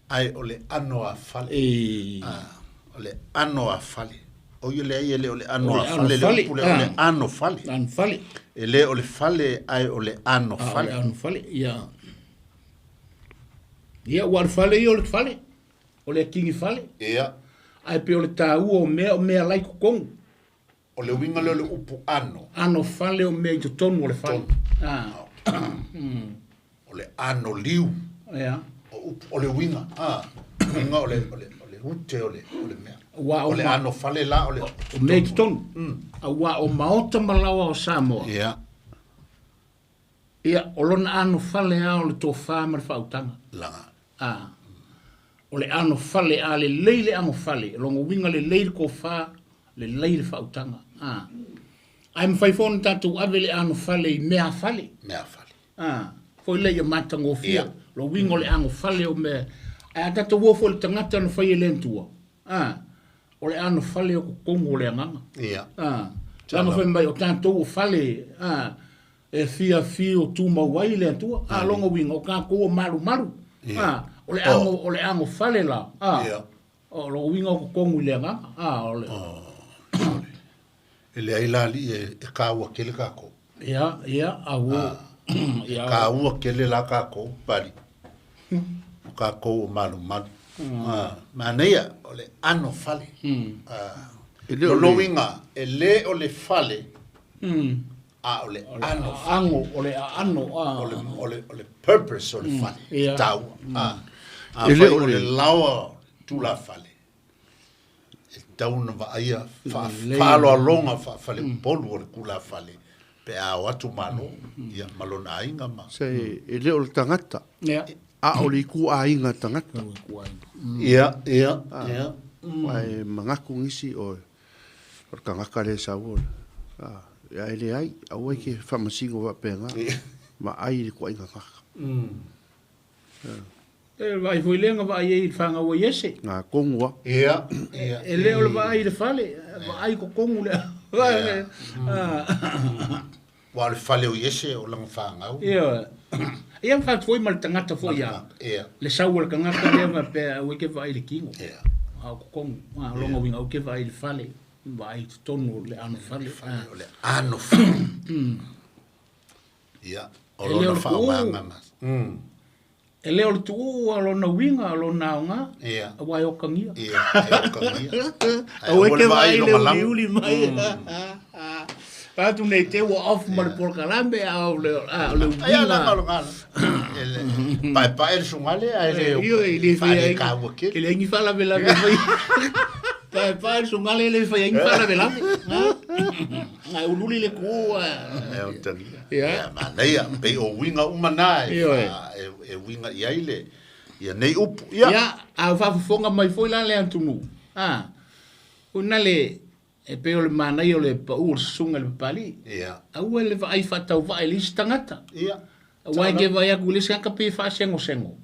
[SPEAKER 1] ae o le ano a fale. O le ano a fale. O ia leai e le o le ano a fale, le upu lea o le ano fale.
[SPEAKER 2] Ano fale.
[SPEAKER 1] E le o le fale, ae o le ano fale.
[SPEAKER 2] O le ano fale, ia. Ia, ua o le fale ia o le fale. O le kini fale.
[SPEAKER 1] Ia.
[SPEAKER 2] Ae pei o le taua o mea, o mea la i totonu.
[SPEAKER 1] O le uiga lea o le upu ano.
[SPEAKER 2] Ano fale o mea i totonu o le fale.
[SPEAKER 1] Ah. O le ano liu.
[SPEAKER 2] Ia.
[SPEAKER 1] O upu, o le uiga. Ah. Uiga o le, o le, o le ute o le, o le mea.
[SPEAKER 2] Ua
[SPEAKER 1] o le ano fale la o le...
[SPEAKER 2] O mea i totonu. Aua o maota ma laoa o Samoa.
[SPEAKER 1] Ia.
[SPEAKER 2] Ia, o lona ano fale lava o le tofa ma le faautaga.
[SPEAKER 1] Laga.
[SPEAKER 2] A. O le ano fale, a lelei le ano fale, o lona uiga lelei le tofa, lelei le faautaga. A. Ae mafai foi ona tatou ave le ano fale i mea fale.
[SPEAKER 1] Mea fale.
[SPEAKER 2] A. Foi lea ia matagofie.
[SPEAKER 1] Ia.
[SPEAKER 2] Lo uiga o le ano fale o mea. Ae a tatou o foi i le tagata na fai e le Atua. A. O le ano fale o totonu o le agaga.
[SPEAKER 1] Ia.
[SPEAKER 2] A. Leaga fai mai o tatou o fale, a, e fia fio tumau ai le Atua. A, lona uiga, o tatou o malumalu. A, o le ano, o le ano fale la. A, o lona uiga o totonu i le agaga. A, o le...
[SPEAKER 1] E leai la alii e kāua tele kākou.
[SPEAKER 2] Ia, ia, a ua...
[SPEAKER 1] E kāua tele la kākou, pali. O kākou o malumalu. Manaia, o le ano fale.
[SPEAKER 3] E le o
[SPEAKER 1] O
[SPEAKER 3] le...
[SPEAKER 1] lona uiga, e le o le fale, a o le ano fale.
[SPEAKER 2] Ano, o le aano, a.
[SPEAKER 1] O le, o le, o le purpose o le fale,
[SPEAKER 2] Ia.
[SPEAKER 1] taua. A, a
[SPEAKER 3] E le
[SPEAKER 1] fai
[SPEAKER 3] o
[SPEAKER 1] o le
[SPEAKER 3] le-
[SPEAKER 1] laoa tulafale, e tatau ona vaaia faaaloaloga faafaleupolu o le tulafale pe a o atu Malo, ia, ma lona aiga ma...
[SPEAKER 3] Se e le o le tagata,
[SPEAKER 2] Ia.
[SPEAKER 3] a o le ituaiga tagata.
[SPEAKER 1] Ia, ia, ia.
[SPEAKER 3] Aua e manatu nisi o o le tagata lea e sau o le, a, ia e leai, aua e te faamasino faapena, ma ai i le ituaiga tagata.
[SPEAKER 2] E vaai foi lea na vaai ai i le fanau a Iese.
[SPEAKER 3] Ngā kongua.
[SPEAKER 1] Ia, ia.
[SPEAKER 2] E le o le vaai i le fale, vaai i totonu le.
[SPEAKER 1] Ua o le fale o Iese o lana fanau.
[SPEAKER 2] Ia. Ia ma foi ma le tagata foi ia.
[SPEAKER 1] Ia.
[SPEAKER 2] Le sau o le tagata lea faapea aua e ke vaai i le kino.
[SPEAKER 1] Ia.
[SPEAKER 2] A o totonu, a o lona uiga aua ke vaai i le fale, vaai i totonu o le ano fale.
[SPEAKER 1] O le ano fale. Ia, o
[SPEAKER 2] E le o
[SPEAKER 1] lona
[SPEAKER 2] le
[SPEAKER 1] faaaogaga ma.
[SPEAKER 2] E le o le tuuu a lona uiga o lona aoga,
[SPEAKER 1] Ia.
[SPEAKER 2] aua e okagia.
[SPEAKER 1] Ia, e okagia. Ae
[SPEAKER 2] Aua
[SPEAKER 1] aua
[SPEAKER 2] ke
[SPEAKER 1] le vaai
[SPEAKER 2] vaai
[SPEAKER 1] i
[SPEAKER 2] le
[SPEAKER 1] lona lago.
[SPEAKER 2] uliuli mai. Fatu nei te ua off ma le polokalame a o le a o le
[SPEAKER 1] Ia la
[SPEAKER 2] uiga.
[SPEAKER 1] ngalo ngalo. Ele pae pae le sungale ae le
[SPEAKER 2] Io e le fai
[SPEAKER 1] faale
[SPEAKER 2] ai.
[SPEAKER 1] kaua
[SPEAKER 2] E
[SPEAKER 1] kele.
[SPEAKER 2] le ngi faalavelave fai. Pae pae le sungale le fai ai ngi faalavelave. Ai ululi le ku.
[SPEAKER 1] E o tangia.
[SPEAKER 2] Ia.
[SPEAKER 1] Ia manaia pei o uiga uma na e
[SPEAKER 2] Ia, e.
[SPEAKER 1] e uiga i ai le ia nei upu. Ia.
[SPEAKER 2] Ia, a faafofoga mai foi la le atunuu. A. Ona le e pei o le manaia o le pau o le susuga i le papalii.
[SPEAKER 1] Ia.
[SPEAKER 2] Aua le vaai faatauvaa i le isi tagata.
[SPEAKER 1] Ia.
[SPEAKER 2] Aua e ke vaai atu i le isi tagata pe faasegosego.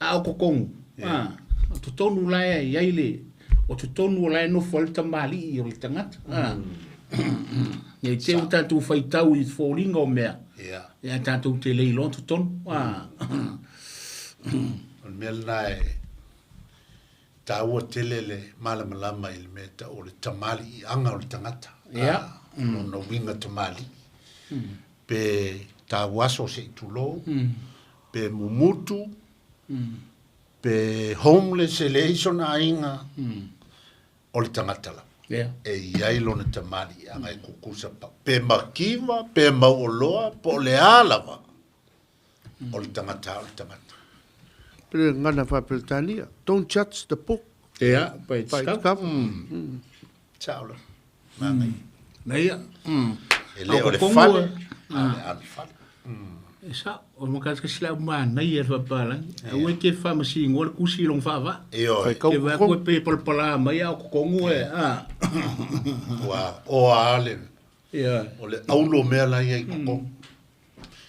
[SPEAKER 2] A o totonu. A. O totonu la e i ai le o totonu o la e nofo ai le tamalii o le tagata. A. Nei te ua tatou faitau i foliga o mea.
[SPEAKER 1] Ia.
[SPEAKER 2] Ia tatou te le iloa totonu. A.
[SPEAKER 1] O le mea lena e taua tele le malamalama i le mea tau o le tamaliiaga o le tagata.
[SPEAKER 2] Ia.
[SPEAKER 1] Lona uiga tamalii. Pe tauaso se i tulou, pe mumutu, pe homeless e leai sona aiga, o le tagata lava.
[SPEAKER 2] Ia.
[SPEAKER 1] E i ai lona tamaliiaga e kukusa pau. Pe makiva, pe mauoloa, po o le a lava, o le tagata o le tagata.
[SPEAKER 3] Pele ngana wha-Peretania. Don't judge the book
[SPEAKER 2] Ia, by its
[SPEAKER 3] by its
[SPEAKER 2] cover.
[SPEAKER 3] cover.
[SPEAKER 1] Sao lava. Manaia.
[SPEAKER 2] Na ia.
[SPEAKER 1] E le o le
[SPEAKER 2] A o
[SPEAKER 1] fale,
[SPEAKER 2] totonu,
[SPEAKER 1] a o le ano fale.
[SPEAKER 2] E sa, o makasikasi lau manaia le faapapalagi. Aua e ke faamasinoa le kusi i lona faavaa.
[SPEAKER 1] Ioe.
[SPEAKER 3] Whai kau
[SPEAKER 2] Ke vaai atu e pe palapala mai a o totonu e. A.
[SPEAKER 1] Ua oa le
[SPEAKER 2] Ia.
[SPEAKER 1] o le aulo mea la ia i totonu.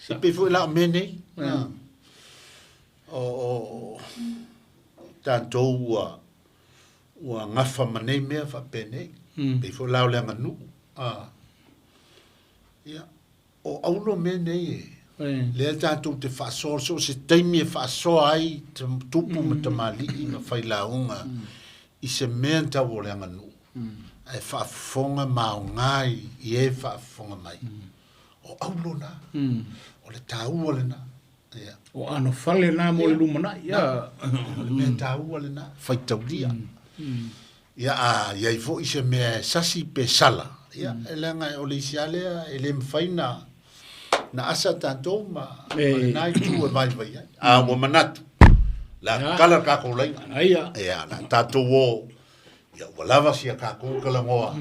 [SPEAKER 1] E pei foi la o mea nei. O tatou ua ua gafa ma nei mea faapenei. Pei foi la o le aganuu. Ia, o aulo mea nei e. Lea tatou te faasoa so o se taimi e faasoa ai tupu ma tamalii ma failauga i se mea tau o le aganuu. Ae faafofoga maoga i e faafofoga mai. O aulo na. O le taua lena. Ia.
[SPEAKER 2] O ano fale na mo le lumanai. Ia.
[SPEAKER 1] O le mea taua lena. Faitaulia. Ia a iai foi se mea e sasi pe sala. Ia, e leaga o le isi lava lea e le mafai na na asa tatou ma ma lena itu e vaivai ai. A ua manatu. La kala kākou laina.
[SPEAKER 2] Aia.
[SPEAKER 1] Ia, la tatou o. Ia, ua lava sia kākou kalagoa.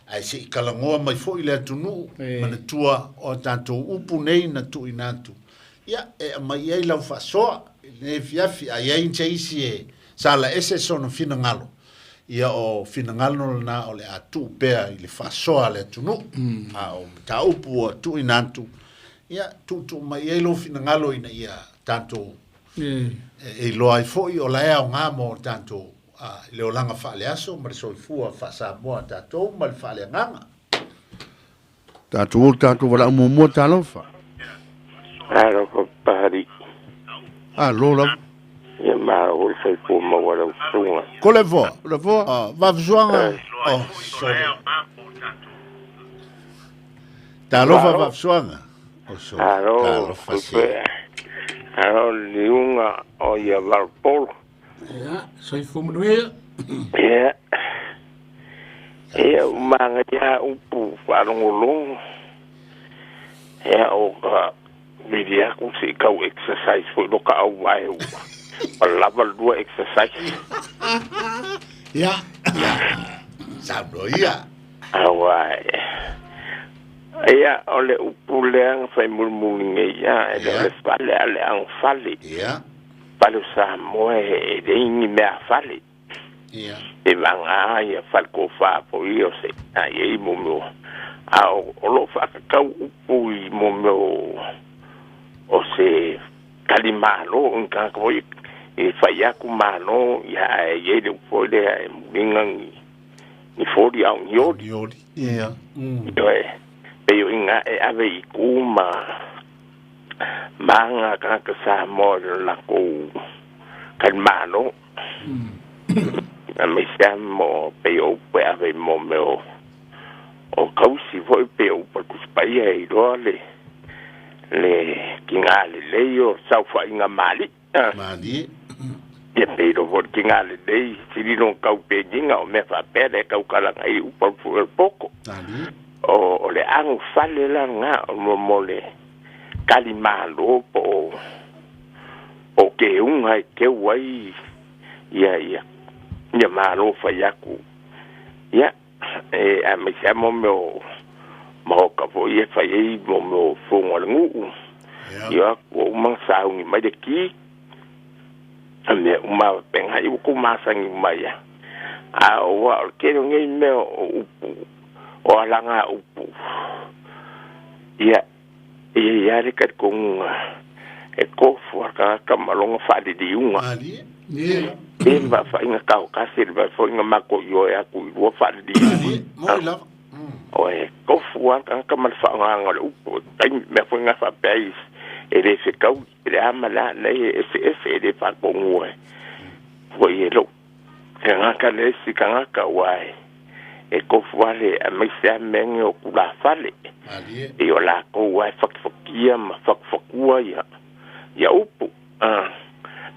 [SPEAKER 1] Ae se'i kalagoa mai foi le atunuu, manatua o tatou upu nei na tuuina atu. Ia, e aumai ai lau faasoa, i lenei afiafi, a iai se isi e sala ese sona finagalo. Ia o finagalo lena o le a tuu pea i le faasoa a le atunuu. A o mataupu ua tuuina atu, ia, tuutuu mai ai lou finagalo ina ia tatou e iloa ai foi o la e aoga mo tatou i le olaga faaleaso ma le soifua faasamoa a tatou ma le faaleagaga.
[SPEAKER 3] Tātou o tātou wala muamua talofa.
[SPEAKER 4] Alo papahari.
[SPEAKER 3] A lo lava.
[SPEAKER 4] Ia malo le soifua maua lau susuga.
[SPEAKER 1] Ko le voa.
[SPEAKER 3] O le voa.
[SPEAKER 1] Vavasoaga. Oh, sorry. Talofa vavasoaga. Oh, sorry.
[SPEAKER 4] Alo
[SPEAKER 1] Talofa se.
[SPEAKER 4] kupe. Alo liuga o ia valpolo.
[SPEAKER 2] Ia, soifua manuia.
[SPEAKER 4] Ia. Ia umagaia upu faalogologo. Ia o ka vili aku se'i kau exercise foi lo ka auvae ua. Palava lua exercise.
[SPEAKER 2] Ia.
[SPEAKER 1] Saunoa ia.
[SPEAKER 4] Auae. Ia o le upu lea na faimulimuli nei ia, e le o le fale a le agofale.
[SPEAKER 1] Ia.
[SPEAKER 4] Fale o Samoa e leai ni mea fale.
[SPEAKER 1] Ia.
[SPEAKER 4] E vagā ia fale kofā foi ia o se a iai mo mea a o loo faakakau upu i mo mea o se talimālō i tagata foi E fai aku malo ia ae i ai le upu foi lea e muliga ni ni foli a o ni oli.
[SPEAKER 1] Ni oli. Ia.
[SPEAKER 4] Ioe, pei o iga e ave i ku ma ma aga tagata Samoa i lo lakou talimalo. Aemaise lava mo pei o upu e ave i mo mea o o kausi foi pei o upu a le Tusi Paia e iloa le le tiga lelei o saofaiga ma alii.
[SPEAKER 1] Malie.
[SPEAKER 4] Ia pei iloa foi le tiga lelei sili lona tau peniga o mea faapea lea e tautalaga ai upu a le fue o le poto.
[SPEAKER 1] Malie.
[SPEAKER 4] O le agofale la lena o mo le talimalo po o o keuga e keu ai ia ia ia malo fai atu. Ia e aemaise lava mo mea o maoka foi e fai ai mo mea o fono a le nuu. Ia ua uma ona sauni mai le ki a mea uma lava faapena, ia ua tou masani uma ai lava. A ua o le tele o nei mea o upu o alaga upu, ia e i ai lava le talitonuga e tofu lava le tagata ma lona faaliliuga. E ma faafaiga taotasi le mea foi na matou ioe atu i lua faaliliuga. O e tofu lava le tagata ma le faaaogaina o le upu. O taimi mea foi na faapea ai e le fetaui le a ma le a, leai e eseese e le faatonua foi e lou tagata le isi tagata aua e tofu lava le aemaise lava mea nei o tulafale. E o lakou lava e fatufatia ma fatufatua ia upu.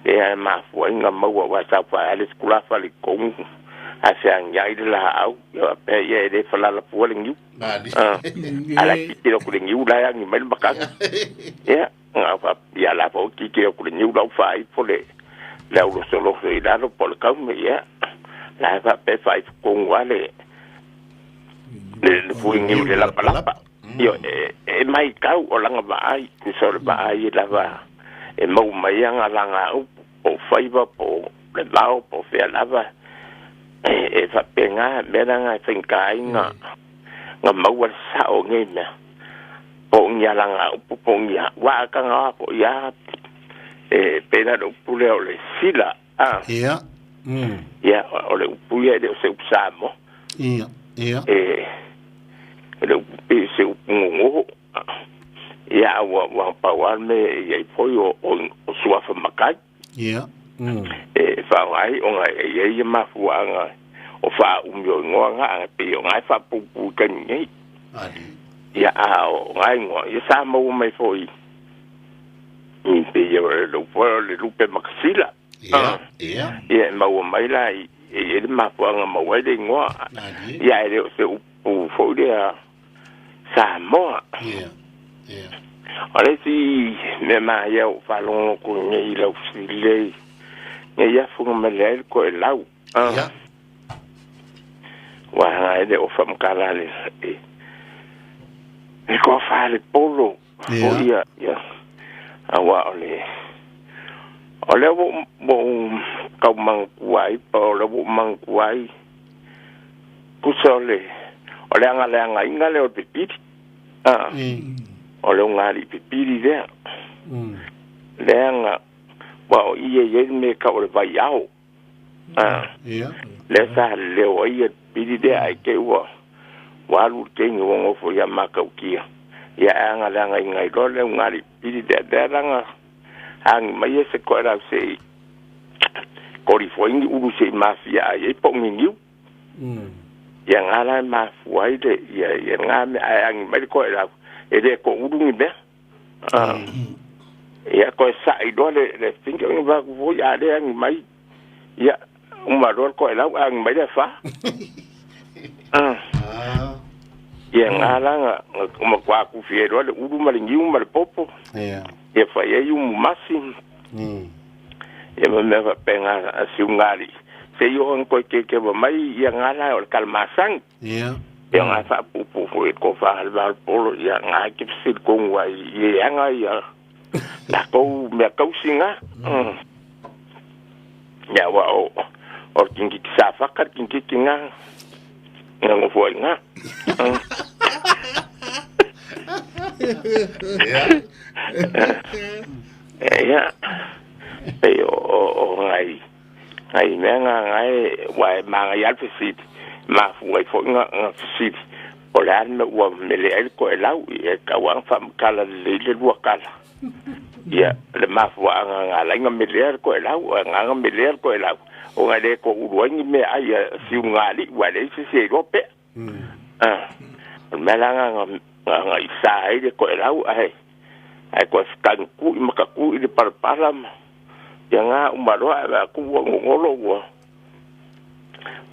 [SPEAKER 4] Lea e mafua ai ona maua aua sa faaae le isi tulafale i totonu ae feagiai le laau ia faapea ia e le falalapua le niu. A la tilotilo atu i le niu la e agi mai le matagi. Ia, na ia la foi tilotilo atu i le niu la ua faaifo le le aulosoloso i lalo po o le kaume, ia la e faapea e faaifo tonu lava le le fui niu i le lapalapa. Ioe, e matau o lana vaai, tusa o le vaai lava e maua mai ai ana lagaupu po o faiva po o le vao po o fea lava e faapena mea la e faigata ai ona maua le sao o nei mea po o ni alagaupu po o ni a aua a tagaoa foi lava e pei la o le upu lea o le sila a.
[SPEAKER 1] Ia.
[SPEAKER 4] Ia o le upu ia e le o se upu Samoa.
[SPEAKER 1] Ia. Ia.
[SPEAKER 4] E le upu pei o se upu gogogo. Ia a ua pau lava le mea e i ai foi o suafa matai.
[SPEAKER 1] Ia.
[SPEAKER 4] E faaaoga ai ona e i ai mafuaaga o faaumi o igoa na e pei o na e faapuupuu i taimi nei. Ia a o na igoa ia sa maua mai foi i pei o le upu o le lupe makasila.
[SPEAKER 1] Ia, ia.
[SPEAKER 4] Ia e maua mai la i e i ai le mafuaaga maua ai le igoa. Ia e le o se upu foi lea Samoa.
[SPEAKER 1] Ia, ia.
[SPEAKER 4] O le isi mea maia ua ou faalogo atu nei i lau fesili lea nei afu na male ai le toelau.
[SPEAKER 1] Ia.
[SPEAKER 4] Ua aga ai le ofa matala le le toafa le polo.
[SPEAKER 1] Ia.
[SPEAKER 4] Ia, ia. Aua o le o lea ua ou tau manatua ai po o lea ua ou manatua ai tusa o le o le agaleagaina lea o le pipili. O le ugāliʻi pipili lea. Leaga ua o i e i ai le mea e tau o le vaiao. Lea sa leleo ai le pipili lea ae te i ua alu le teine ua nofo ia Matautia. Ia ae agaleagaina ai loa le ugāliʻi pipili lea. Lea la na agi mai e se toelau se i kolifo ai ni ulu se i mafia ai ai po o ni niu. Ia nga la e mafua ai le ia ia nga mea ae agi mai le toelau e le toulu ni mea. Ia toe sa'i loa le le finger ona fai atu foi a le agi mai ia uma loa le toelau ae agi mai le afa. Ia nga la na matua tufi ai loa le ulu ma le niu ma le popo. Ia fai ai umu masi. Ia ma mea faapena a si ugalii se i oo ina toe kekewa mai ia nga la o le kalamasagi. Ia nga faapuupuu foi i le tofa a le va o le polo ia nga e te fesili tonu ai i e aga ia latou mea tausi na. Ia aua o le kinigiti safaka le kinigiti na na nofo ai na. Ia. Pe o ngai ngai mea nga ngai wa e manga i alfe sili mafu ai foi nga sili o le ale ua mele ai ko e lau e kauaga faamakala lelei le lua kala. Ia le mafuaaga ga alai melea le koelau agaga melea le koelau ona lē koʻulu ai ni mea ai siuga aliʻi ua leai se se iloa pea. O le mea la ga isā ai le koelau ae ae koe fetagikuʻi ma takuʻi le palapala ma ia ga uma loa ae vaku ua gogolo ua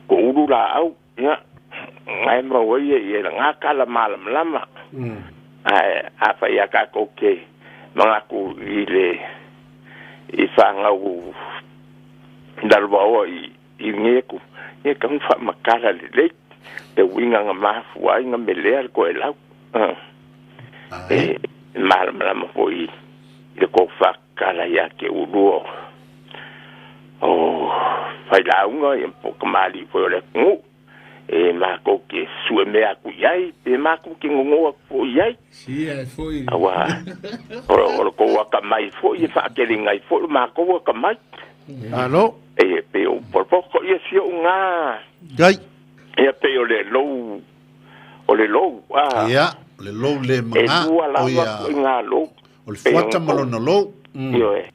[SPEAKER 4] koʻulu laau ia gae mau ai ia lagā kala malamalama. Ae afai ia takou ke magatu i le i fagau lalovaoa i geku ia tagu faamakala lelei le uiga ga mafua ai ga melea le koelau e malamalama foʻi i le kou faakala ia te ulua o failauga ia po kamaliʻi foi o le atunuu e makou ke sue mea aku iai pe makou ke gogo aku foʻi iai.
[SPEAKER 2] Sia e foi.
[SPEAKER 4] Auā o le kou akamai foʻi e faakeliga ai foʻi lo makou akamai.
[SPEAKER 3] Alo.
[SPEAKER 4] E pe o polopoko ia sioʻu gā.
[SPEAKER 3] Gai.
[SPEAKER 4] Ia pe o le lou o le lou a.
[SPEAKER 1] Ia, le lou le
[SPEAKER 4] E
[SPEAKER 1] maga
[SPEAKER 4] lua
[SPEAKER 1] o
[SPEAKER 4] lava
[SPEAKER 1] ia
[SPEAKER 4] foʻi gā lou.
[SPEAKER 1] O le
[SPEAKER 4] Pe
[SPEAKER 1] fuata
[SPEAKER 4] o
[SPEAKER 1] ma lona lou.
[SPEAKER 4] Ioe.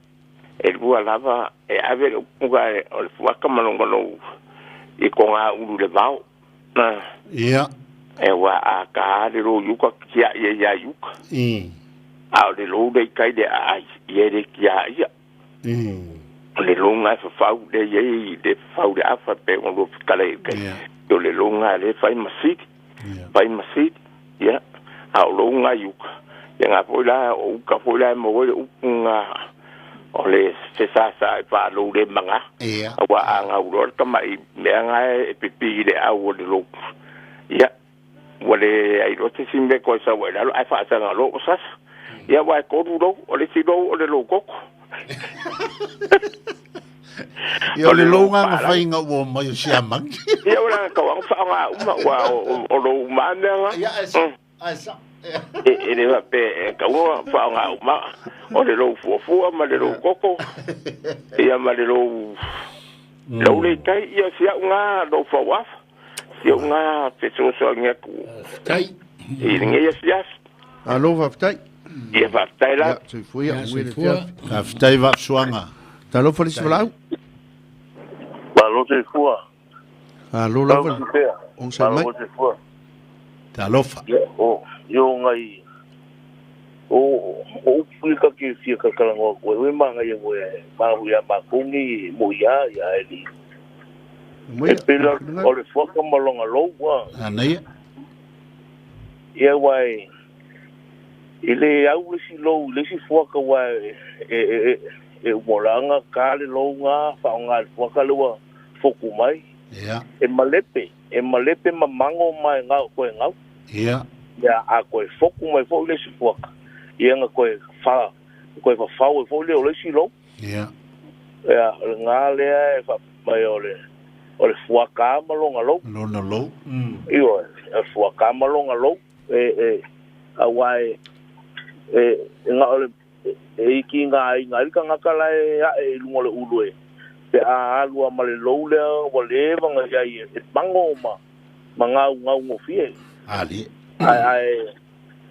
[SPEAKER 4] E lua lava e ave le upuga o le fuata ma lona lou i ko ngā ulu le vao.
[SPEAKER 1] Ia.
[SPEAKER 4] E ua a ka le lou iuka kia ia ia iuka. A o le lou le kai le ai ia le kia ia. O le lou ngai fafau le ia i le fafau le afa pe o lo fikala i kai. O le lou ngai le fai masiki. Fai masiki. Ia. A o lou ngai iuka. Ia ngā foi la o uka foi la mo le upunga o le fesasa e whaalou le manga.
[SPEAKER 1] Ia.
[SPEAKER 4] Aua a ngā uroa le tamai mea ngai e pipi i le au o le lou. Ia. Ua le ai loa se sime koe sau ai lalo ai faasanga lo o sasa. Ia wa e kolu lou o le si lou o le lou koko.
[SPEAKER 1] Ia o le lou ngā whainga ua mai o siamangi.
[SPEAKER 4] Ia ora ka wanga whaanga uma ua o lou mea nga.
[SPEAKER 1] Ia e sa. Ai sa.
[SPEAKER 4] E le wa pe e ka ua whaanga uma o le lou fuafua ma le lou koko. Ia ma le lou lou le tai ia sia ngā lou whawafa. Sia ngā fesoasoani aku.
[SPEAKER 2] Tai.
[SPEAKER 4] I lenei afiafi.
[SPEAKER 3] Alo faafetai.
[SPEAKER 4] Ia faafetai la.
[SPEAKER 3] Ia soifua
[SPEAKER 2] Ia,
[SPEAKER 3] ue le
[SPEAKER 2] soifua.
[SPEAKER 3] fiafi.
[SPEAKER 1] Faafetai vaafesoaga.
[SPEAKER 3] Talofa le isi valaau.
[SPEAKER 5] Malo soifua.
[SPEAKER 3] Alo lava.
[SPEAKER 5] Tau pea.
[SPEAKER 3] Ogasai mai.
[SPEAKER 5] Malo soifua.
[SPEAKER 1] Talofa.
[SPEAKER 5] Ia, o, io ngai o o upu i ka ke fia kakalangoa koe, ue manga ia moe, mahu ia makongi, mo ia, ia e li.
[SPEAKER 3] Moia.
[SPEAKER 5] E pela o le fuaka ma longa lou, ua.
[SPEAKER 1] Anaia.
[SPEAKER 5] Ia wai, i le au le si lou, le si fuaka wai, e umolanga, ka le lou ngā, whaonga le fuaka le ua foku mai.
[SPEAKER 1] Ia.
[SPEAKER 5] E malepe ma mango mai ngau koe ngau.
[SPEAKER 1] Ia.
[SPEAKER 5] Ia a koe foku mai fo le si fuaka. Ia nga koe fa koe fa e fo le o le si lou.
[SPEAKER 1] Ia.
[SPEAKER 5] Ia le ngā lea e fa mai o le fuaka ma longa lou.
[SPEAKER 1] Lona lou.
[SPEAKER 5] Io e fuaka ma longa lou e a wai e nga o le e iki ngā i ngā rika ngā kala e a e lunga le ulu e. Pe a alua ma le lou lea wa le wanga ia i e mango ma ngau ngau ngofie.
[SPEAKER 1] Ali.
[SPEAKER 5] Ai ai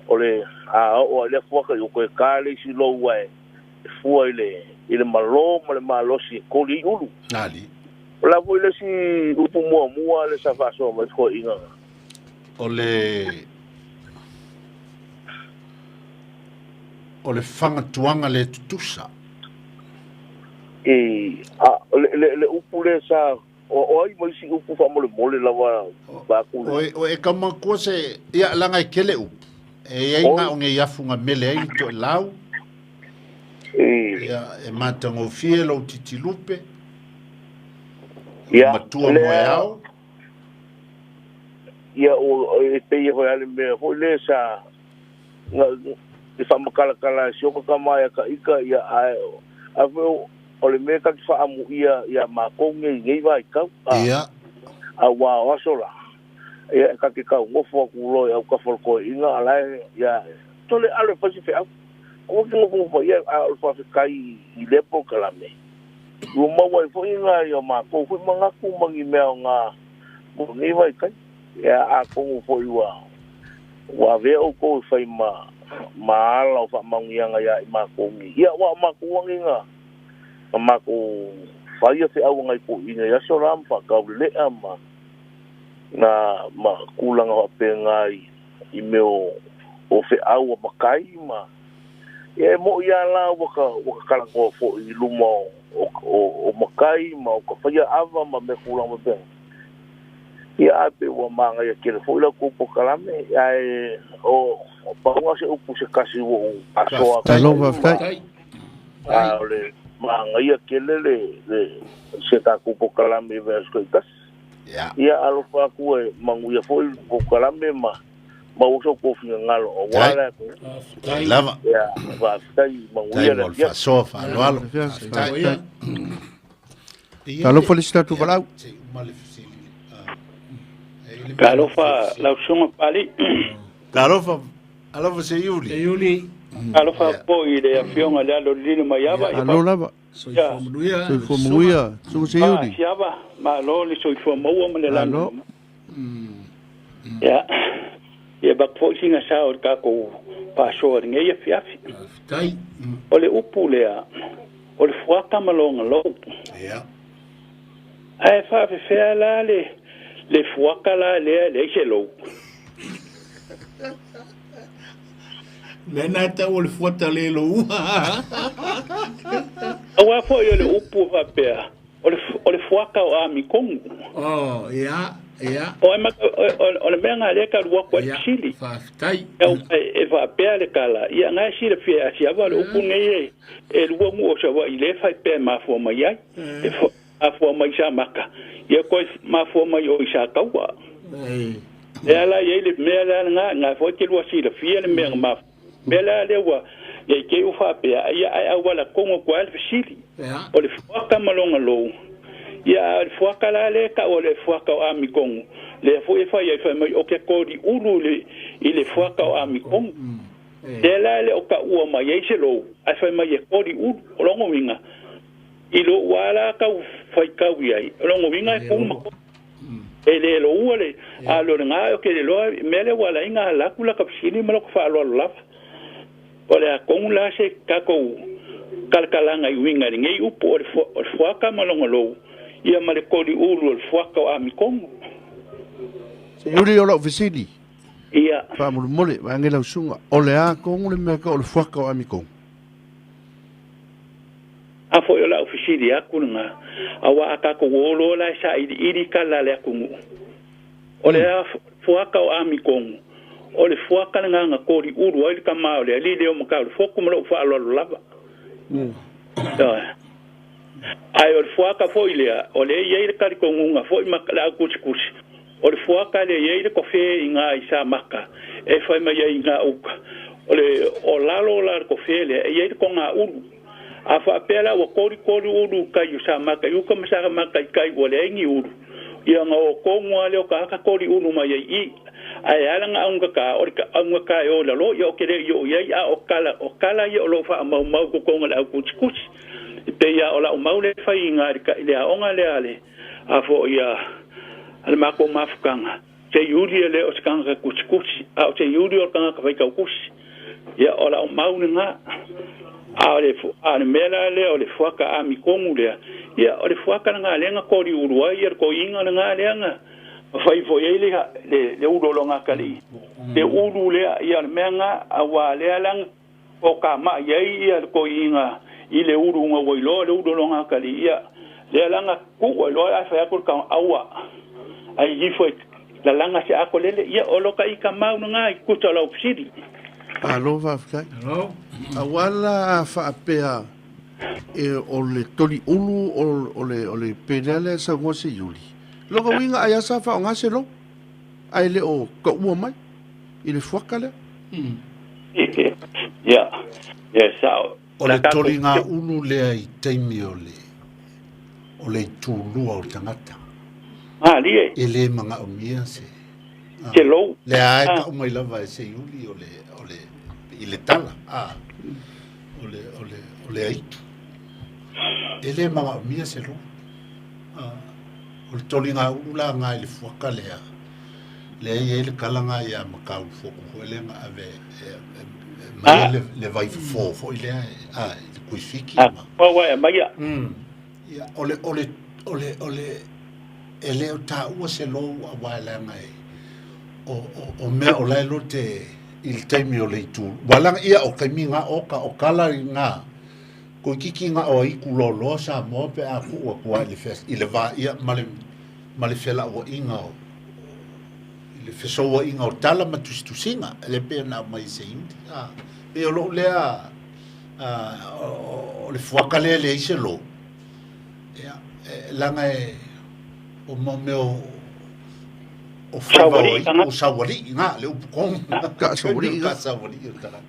[SPEAKER 5] o le a o le fuaka i o koe ka le si lou ai e fua i le malo ma le malosi e koli i ulu.
[SPEAKER 1] Ali.
[SPEAKER 5] O la foi le si upu mua mua le sa faasoa mai koe inga.
[SPEAKER 1] O le whangatuanga le tutusa.
[SPEAKER 5] E a le upu le sa o ai mai si upu fa mole mole lava ba ku le.
[SPEAKER 1] O e kamakua se ia langa e kele upu. E ia inga o nge afu ngā mele ai to e lau.
[SPEAKER 5] E
[SPEAKER 1] Ia e matangofie lau titilupe.
[SPEAKER 5] ia
[SPEAKER 1] Matua moe ao.
[SPEAKER 5] Ia o e pe ia hoi ale mea hoi le sa nga i fa makalakala si o ka mai ka ika ia ai a o le mea ka ki whaamu ia mākou ngei ngei vai kau.
[SPEAKER 1] Ia.
[SPEAKER 5] A wā o aso la. Ia ka ki kau ngofo aku loe au ka whalkoe inga alai ia tole ale pasi wheau. Aua e te nofonofo mai ai, a o le faafetai i lea polokalame, ua maua ai foi nai o matou foi manatu ma ni mea aoga mo lenei vaitaimi. Ia, atonu foi ua ua avea outou e fai ma ma ala o faamanuiaga ia i matou nei. Ia, aua o matou lava nei na na matou faia feau a nai toeaiina i aso la ma faataulelea ma na ma tulaga faapena i i mea o o feau a matai ma ia e mo'i a la ua ta ua ta talanoa foi i luma o o o matai ma o ta faia ava ma mea tulaga faapena. Ia ae pei ua manaia tele foi la outou polokalame ae o pau lena o se upu se tasi ua ou asoa atu
[SPEAKER 3] Malo
[SPEAKER 5] ai ma
[SPEAKER 3] faafetai.
[SPEAKER 5] a o le manaia tele le le se tatou polokalame i vaiaso taitasi.
[SPEAKER 1] Ia.
[SPEAKER 5] Ia alofa atu e manuia foi le polokalame ma maua so outou finagalo aua
[SPEAKER 1] Tai.
[SPEAKER 5] le atunuu.
[SPEAKER 1] Tai
[SPEAKER 2] Faafetai.
[SPEAKER 1] lava.
[SPEAKER 5] Ia faafetai
[SPEAKER 1] Tai
[SPEAKER 5] manuia le
[SPEAKER 1] mo le
[SPEAKER 5] afiafi.
[SPEAKER 1] faasoa faaaloalo.
[SPEAKER 3] Faafetai.
[SPEAKER 1] Faafetai. Ia le
[SPEAKER 3] Talofa le isi tatou
[SPEAKER 1] ia
[SPEAKER 3] valaau.
[SPEAKER 1] se i uma le fesili. Ah, e i le mea na
[SPEAKER 6] Talofa
[SPEAKER 1] fia fesili.
[SPEAKER 6] lau susuga Papalii.
[SPEAKER 1] Talofa, alofa se
[SPEAKER 2] E
[SPEAKER 1] Iuli.
[SPEAKER 2] Iuli,
[SPEAKER 6] Talofa
[SPEAKER 1] Ia.
[SPEAKER 6] foi i le afioga i le alo o le Lilo Maiava ia
[SPEAKER 3] Alo lava.
[SPEAKER 6] faapea
[SPEAKER 2] soifua manuia le
[SPEAKER 3] Soifua
[SPEAKER 2] susuga.
[SPEAKER 3] manuia. Susuga se Iuli.
[SPEAKER 6] Siava, malo le soifua maua ma le lagi.
[SPEAKER 3] Alo.
[SPEAKER 6] Ia, ia avatu foi sina sao i le tatou faasoa i lenei afiafi.
[SPEAKER 2] Faafetai.
[SPEAKER 6] O le upu lea, o le fuata ma loga lou.
[SPEAKER 1] Ia.
[SPEAKER 6] Ae faafefea la le le fuata la lea e leai se lou.
[SPEAKER 2] Lea na tau o le fuata le loua.
[SPEAKER 6] Auā foi o le upu faapea, o le o le fuata o Amikogu.
[SPEAKER 2] Oh, ia, ia,
[SPEAKER 6] O ai ma o le mea lena lea e talu atu ai le
[SPEAKER 2] ia,
[SPEAKER 6] fesili.
[SPEAKER 2] faafetai.
[SPEAKER 6] Au e faapea le tala, ia na e silafia e Asiava le upu nei e e lua nuu o Savaii lea e faipea e mafua mai ai. E mafua mai i Samaka, ia toe mafua mai o i Sataua.
[SPEAKER 2] Eh,
[SPEAKER 6] Lea la e i ai le mea lea lena, na foi te lua silafia le mea na mafua. Mea la lea ua ia i te i ua faapea, ia ae auala tonu atu ai le fesili.
[SPEAKER 2] ia,
[SPEAKER 6] O le fuaka ma lona lou. Ia a o le fuaka la lea e tau o le fuaka o Amikogu, lea foi e fai ai fai mai o ke koli ulu i le, i le fuaka o Amikogu.
[SPEAKER 2] eh,
[SPEAKER 6] Lea la e le o taua mai ai se lou, ae fai mai e koli ulu, o lona uiga. I lou lava la tau faitau i ai, o lona uiga e
[SPEAKER 2] le
[SPEAKER 6] tu ma
[SPEAKER 2] loua.
[SPEAKER 6] e le loua le
[SPEAKER 2] Ia,
[SPEAKER 6] a lo lena o ke le loa mea lea ua ala ai ona ala atu laka fesili ma loko faaaloalo lava. O le a tonu la se tatou kalakalaga i uiga i lenei upu o le o le fuaka ma lona lou ia ma le koli ulu o le fuaka o Amikogu.
[SPEAKER 3] Se Iuli o lau fesili.
[SPEAKER 6] Ia
[SPEAKER 3] Faamolemole, vaeane lau susuga. O le a tonu le mea ka o le fuaka o Amikogu.
[SPEAKER 6] a foi o lau fesili atu lena auā a tatou o loa la e sailiili tala a le atunuu. O le a fuaka o Amikogu o le fuaka lena na koli ulu ai le tama o le alii lea o Mataolefotu ma lou faaaloalo lava. Ioe. Ae o le fuaka foi lea, o lea e i ai le talitonuga foi ma le aukusikusi, o le fuaka lea e i ai le kofe i ina i Samaka e fai mai ai i gauta, o le o lalo la o le kofe lea e i ai le togaulu. A faapea la ua kolikoli ulu i tai o Samaka i uka ma Samaka i tai ua leai ni ulu, ia ona o tonu lava lea o ka aka koli ulu mai ai i i. Ae ala ona augata, o le augata e o i lalo, ia ou te le i oo i ai, a o tala, o tala ia o lo o faamaumau i totonu o le aukusikusi. E pei lava o lau mau lea e fai i ina i le aoga lea a le, a foi a, a le matou mafutaga, se iuli e le o se tagata tusitusi, a o se iuli o le tagata faitautusi. Ia, o lau mau lena. A o le, a o le mea la lea o le fuaka amikogu lea, ia, o le fuaka lena lea na koliulu ai ia le toeaina lena lea na fai foi ai le, le, le ulu o lona atalii. Le ulu lea, ia, o le mea lena, auā lea la na tokamai ai ia le toeaina i le ulu na ua iloa le ulu o lona atalii, ia, lea la na tuu ai loa ae fai atu le tama, aua, ai ifo e lalaga se ato lele, ia, o lo ka ika mau lena i tusa o lau fesili.
[SPEAKER 3] Malo faafetai.
[SPEAKER 2] Malo.
[SPEAKER 3] Aua la a faapea e o le toli ulu o, o le, o le pena lea e saunoa se Iuli. Lona uiga ai lava sa faaaoga se lou, ae le o taua mai i le fuaka lea.
[SPEAKER 6] Ia, ia sao.
[SPEAKER 1] O
[SPEAKER 6] La
[SPEAKER 1] le
[SPEAKER 6] tatou
[SPEAKER 1] toliga ulu lea i taimi o le o le itulua o le tagata.
[SPEAKER 6] Malie.
[SPEAKER 1] E le manaomia se
[SPEAKER 6] Se lou.
[SPEAKER 1] Lea lava e tau mai lava e se Iuli o le o le i le tala. o le aitu. E le magaomia se lou. O le toliga ulu la nga i le fuaka lea. Lea i ai le kalaga ia Makaulufoku foi lea na ave mai le vaifofo foi lea i le kuifiki ma.
[SPEAKER 6] Ua mai ia.
[SPEAKER 1] Ia, o le e le o taua se lou a waelanga e o mea o lai lo te i le taimi o le itu. Walanga ia o kaimi ngā oka o kala i ngā ko kiki ngā o aiku loa sa moa pe a ku kua i le fes i le va ia ma le fela o inga o i le fesoa inga o tala ma tusitusinga le pe na mai se indi a pe o lo lea o le fuaka lea le ise lo ia langa e o mo meo o whaiwa o sawali ngā le upukong
[SPEAKER 3] ka sawali
[SPEAKER 1] ka sawali o tala.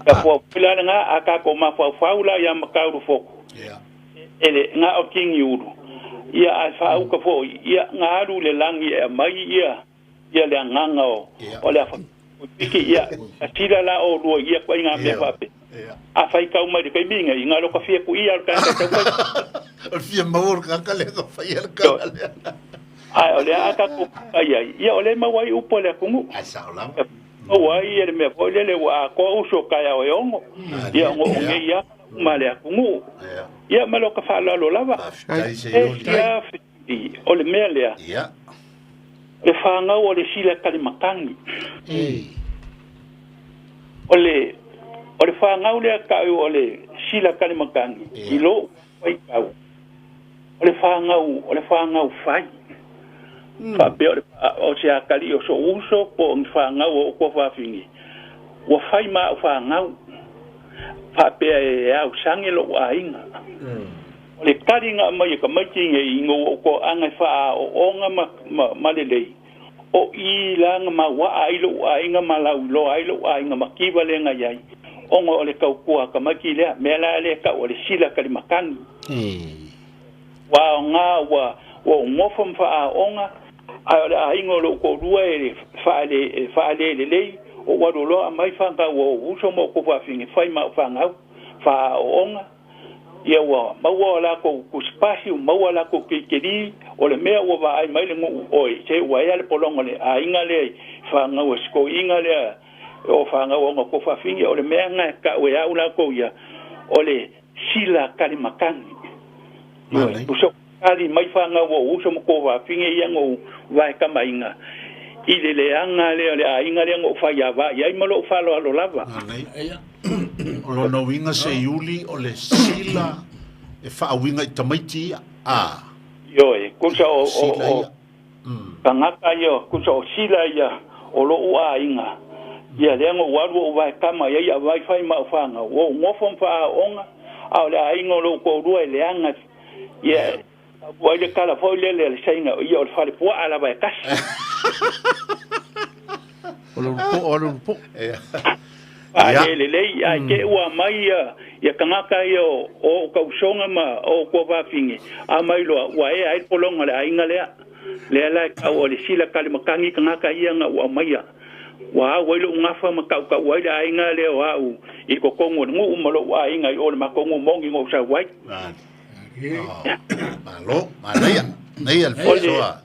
[SPEAKER 6] Ka fua pila ngā a ka ko mawhau la ia Makaulufoku. Ele ngā o kingi uru. Ia a whaauka fo ia ngā aru le langi e mai ia ia le anganga o o le afa piki ia a tila la o lua ia kwa ngā mea whape. A whai kau mai kai minga i ngā loka fia ku ia ka ka ka.
[SPEAKER 1] O fia maur ka ka le ka whai al ka le.
[SPEAKER 6] Ai o le aka ku ai ai ia o le mawai upo le kungu.
[SPEAKER 1] Ai sa o lava.
[SPEAKER 6] O ai ia le mea foi lele ua ko uso kai o ongo. Ia ngo nge ia ma le kungu. Ia ma loka fa lo lava.
[SPEAKER 1] Ai se
[SPEAKER 6] i o le mea lea.
[SPEAKER 1] Ia.
[SPEAKER 6] Le whangau o le sila kalimakangi. O le whangau lea kau o le sila kalimakangi. I lo wai kau. O le whangau whai. Whapea o se akali o so uso po ngi whangau o kua whawhingi. Ua whai maa o whangau. Whapea e au sange lo ainga. O le karinga mai e ka maitinge i ngō o ko anga whaa o onga ma lelei. O i langa ma waa ai lo ainga ma lau lo ai lo ainga ma kiwa lenga iai. Ongo o le kaukua ka maiki lea mea la le ka o le sila kalimakangi. Wa o ngā wa o ngofa mwhaa onga a o le ainga o lo ko rua e whaale le lei o waru loa mai whanga o uso mo ko whawhingi whai ma whangau whaa o onga. Ia ua maua o lako kuspasi o maua lako kikeri o le mea ua vaai mai le ngu oi se ua ea le polongo le ainga le whangau e inga le o whangau onga ko whawhingi o le mea nga ka ue au lako ia o le sila kalimakangi. Uso kali mai whangau o uso mo ko whawhingi ia ngu vae kamainga. I le leanga le o le ainga le ngu whai va ia i malo whalo alo lava.
[SPEAKER 1] O lona uiga se iuli o le sila e faauiga i tamaiti ia. A.
[SPEAKER 6] Ioe, kusa o kangaka ia, kusa o sila ia o lou aiga. Ia lea go ualu o vaekama ia ia vaifai ma o faga. Ua ugofo ma faaaoga, a o le aiga o lou koulua e leaga. Ia ua i le kala foi lele le saiga ia o le falepuaa lava e kasi.
[SPEAKER 3] O le lupo, o le lupo.
[SPEAKER 6] A le lei ai ke ua mai ia kangaka ia o kausonga ma o ko vafinge a mai loa ua e ai polonga le ainga lea lea la ka o le sila kalimakangi kangaka ia nga ua mai ua au ai lo ngafa ma kau kau ai le ainga le o au i kokongo ngu ma lo ainga i o le makongo mongi ngo sa wai.
[SPEAKER 1] Malo, manaia, nei al fosoa.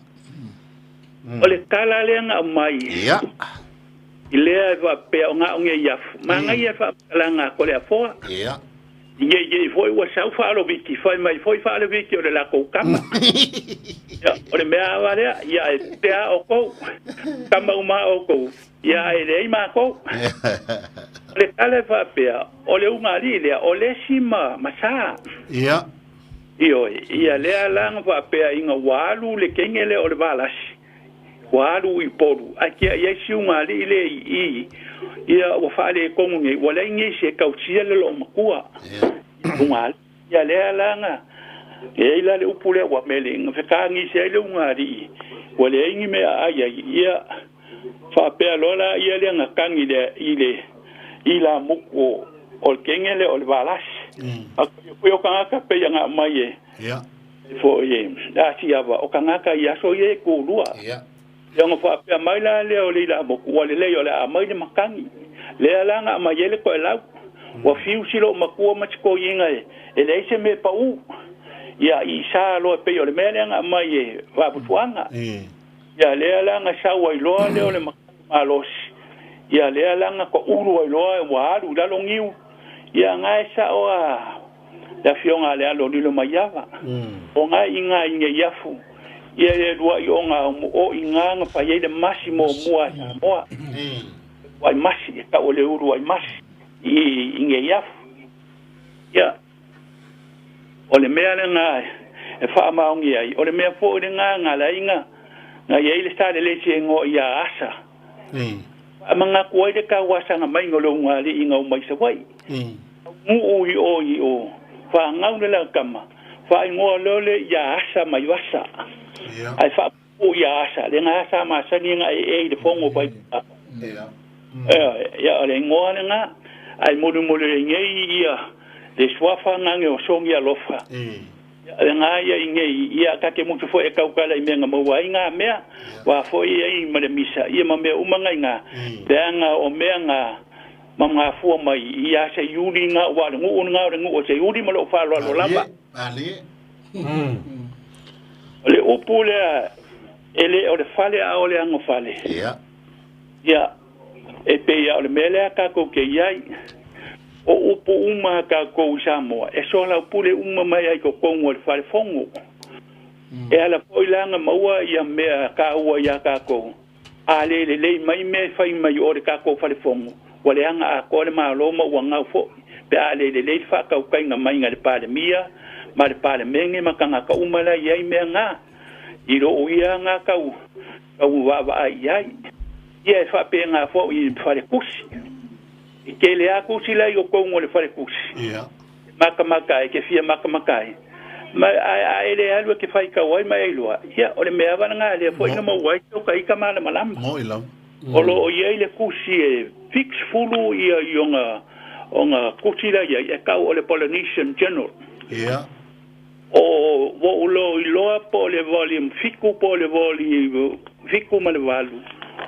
[SPEAKER 6] O le kala le nga mai.
[SPEAKER 1] Ia.
[SPEAKER 6] I lea e wapea o ngā onge iafu. Ma ngai e whaakalanga ko lea foa.
[SPEAKER 1] Ia.
[SPEAKER 6] Ia ia foi ua sau whaaloviki. Whai mai foi whaaloviki o le lako kama. Ia, o le mea awa lea. Ia e pea o kou. Kama uma o kou. Ia e lea i mākou. O le kale whapea. O le unga li lea. O le sima masaa.
[SPEAKER 1] Ia.
[SPEAKER 6] Io, ia lea langa whapea inga walu le kengele o le valasi. Walu i poru. A kia ia si unga li le i ia ua whaale kongu nge. Ua lei nge se kautia le lo makua. Unga ia lea langa. E ila le upu lea ua mele. Nga wheka ngi se le unga li. Ua le ingi mea ai ia whapea lola ia lea nga kangi le i le i la muku o le kengele o le valasi. A koe o kangaka pe ia ngā mai e.
[SPEAKER 1] Ia.
[SPEAKER 6] Fo e. A si awa o kangaka i aso ia e kōlua.
[SPEAKER 1] Ia.
[SPEAKER 6] Ia nga whapea mai la lea o le ila moku. Ua le lei o le a mai le makangi. Lea la nga mai ele koe lau. Ua fiu si lou matua ma si toeaina e leai se mea e pau. Ia, i sa loa e pei o le mea lea na aumai e Vaafusuaga. Ia, lea la na sau ai loa lea o le matagi malosi. Ia, lea la na toulu ai loa ua alu i lalo niu. Ia, na e sao a le afioga a le alo o Lilomaiava. O na i ina i Neiafu, ia le luai ona o i ina na fai ai le masi muamua a Samoa. Uluai masi, e tau o le uluai masi i Neiafu. Ia, o le mea lena e faamaonia ai, o le mea foi lena na ala ai na i ai le Salelesi e igoa ia Asa. Faamanatu ai le tauasaga maiga o le ulugalii na omai i Savaii. Taunuu i o i o, fanau le la tama, faaigoa loa lea ia Asa mai Vasa. Ae faapuupuu ia Asa, lena sa masani ona ee i le fono o Vaimauga. Ia, o le igoa lena, ae mulimuli ai nei ia le suafa gage o Sogialofa. Lena ia i nei, ia ta te musu foi e tautala i mea na maua ai na mea, wa foi ai ma le misa, ia ma mea uma na iina, leaga o mea na ma mafua mai ia Seiuli na, ua o le nuu lena o le nuu o Seiuli ma lou faaaloalo lava. O le upu lea, e le o le fale a o le agofale. Ia, e pei lava o le mea lea tatou te i ai, o upu uma a tatou i Samoa, e soalaupule uma mai ai i totonu o le fale fono. E ala foi la ona maua ia mea taua ia tatou, a le lelei mai mea e fai mai o le tatou fale fono, ua leaga atoa le Malo ma ua gau foi, pe a le lelei le faatautaiga maiga e le Palemia ma le Palemene ma tagata uma la e i ai mea na. I lou ia na tau tau vaavaai i ai. Ia e faapena foi i le faletusi. E tele lava tusi la i totonu o le faletusi. E matamata ai, e te fia matamata ai. Ma ae a e le alu e te faitau ai ma e iloa, ia o le mea lava lena lea foi na maua ai si o ta ita malamalama. O lo o i ai le tusi e 70 ia i ona ona tusi la i ai e tau o le Polynesian General. O ua ou iloa po o le volume 7 po o le volume 7 ma le 8.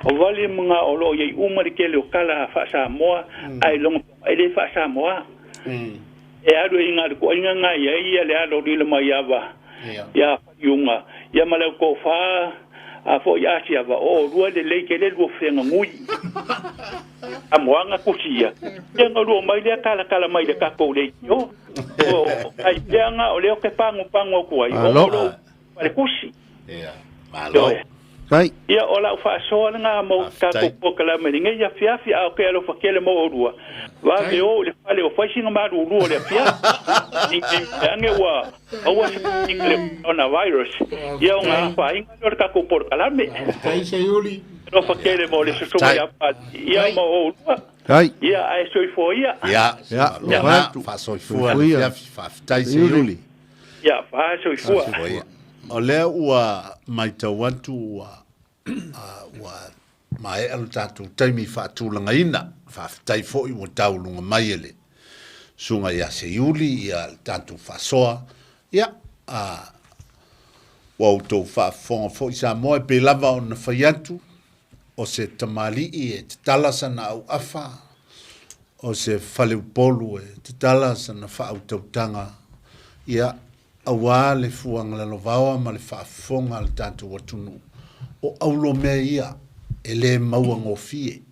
[SPEAKER 6] O volume na o lo o i ai uma le tele o tala faa-Samoa ae logo e le faa-Samoa. E alu ai na o le toaiga na i ai ia le alo o Lilomaiava ia Faliuga ia ma le autofa a foi Asiava o olua lelei tele lua feagagui. Samoa na tusi ia. Ia na lua mai lea talatala mai le tatou leitio. O ai pea na o lea o te pagopago atu ai, o lou faletusi.
[SPEAKER 1] Ia, malo.
[SPEAKER 3] Kai.
[SPEAKER 6] Ia, o lau faasoa lena mo tatou polokalame i lenei afiafi, a o ke alofa tele mo oulua. Vave o i le fale o fai sina malulu o le afiafi. I te ane ua maua se i le coronavirus. Ia, o ngā afaina lea o le tatou polokalame.
[SPEAKER 2] Faafetai Seiuli.
[SPEAKER 6] Alofa tele mo le sosoga ia Pati. Ia, mo oulua.
[SPEAKER 3] Kai.
[SPEAKER 6] Ia, ae soifua ia.
[SPEAKER 1] Ia,
[SPEAKER 3] Ia,
[SPEAKER 1] ia,
[SPEAKER 3] lofa atu.
[SPEAKER 1] faasoifua
[SPEAKER 3] Soifua
[SPEAKER 1] le
[SPEAKER 3] ia.
[SPEAKER 1] afiafi, faafetai Seiuli.
[SPEAKER 6] Ia, faasoifua.
[SPEAKER 1] Soifua. O lea ua matau atu ua ua maea lo tatou taimi faatulagaina. Faafetai foi ua tauluga mai e le susuga ia Seiuli ia le tatou faasoa. Ia, ua outou faafofoga foi Samoa e pei lava ona fai atu, o se tamalii e tatala sana auafa, o se faleupolu e tatala sana faautautaga, ia, aua le fuaga lalovaoa ma le faafofoga a le tatou atunuu. O aulo mea ia e le maua gofie,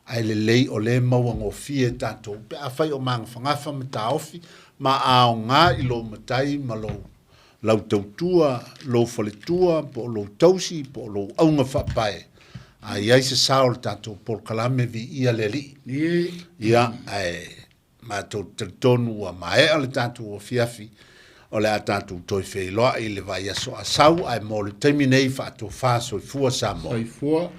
[SPEAKER 1] ae lelei o lea e maua gofie tatou pe afai o magafagafa ma taofi ma aoga i lou matai ma lou lau tautua, lou faletua, po o lou tausi, po o lou auga faapae, a i ai se sao o le tatou polokalame viia le Alii. Ia, ae matou te talitonu ua maea le tatou afiafi, o le a tatou toe feiloai i le vaiaso a sau, ae mo le taimi nei, faatofa soifua Samoa.
[SPEAKER 2] Soifua.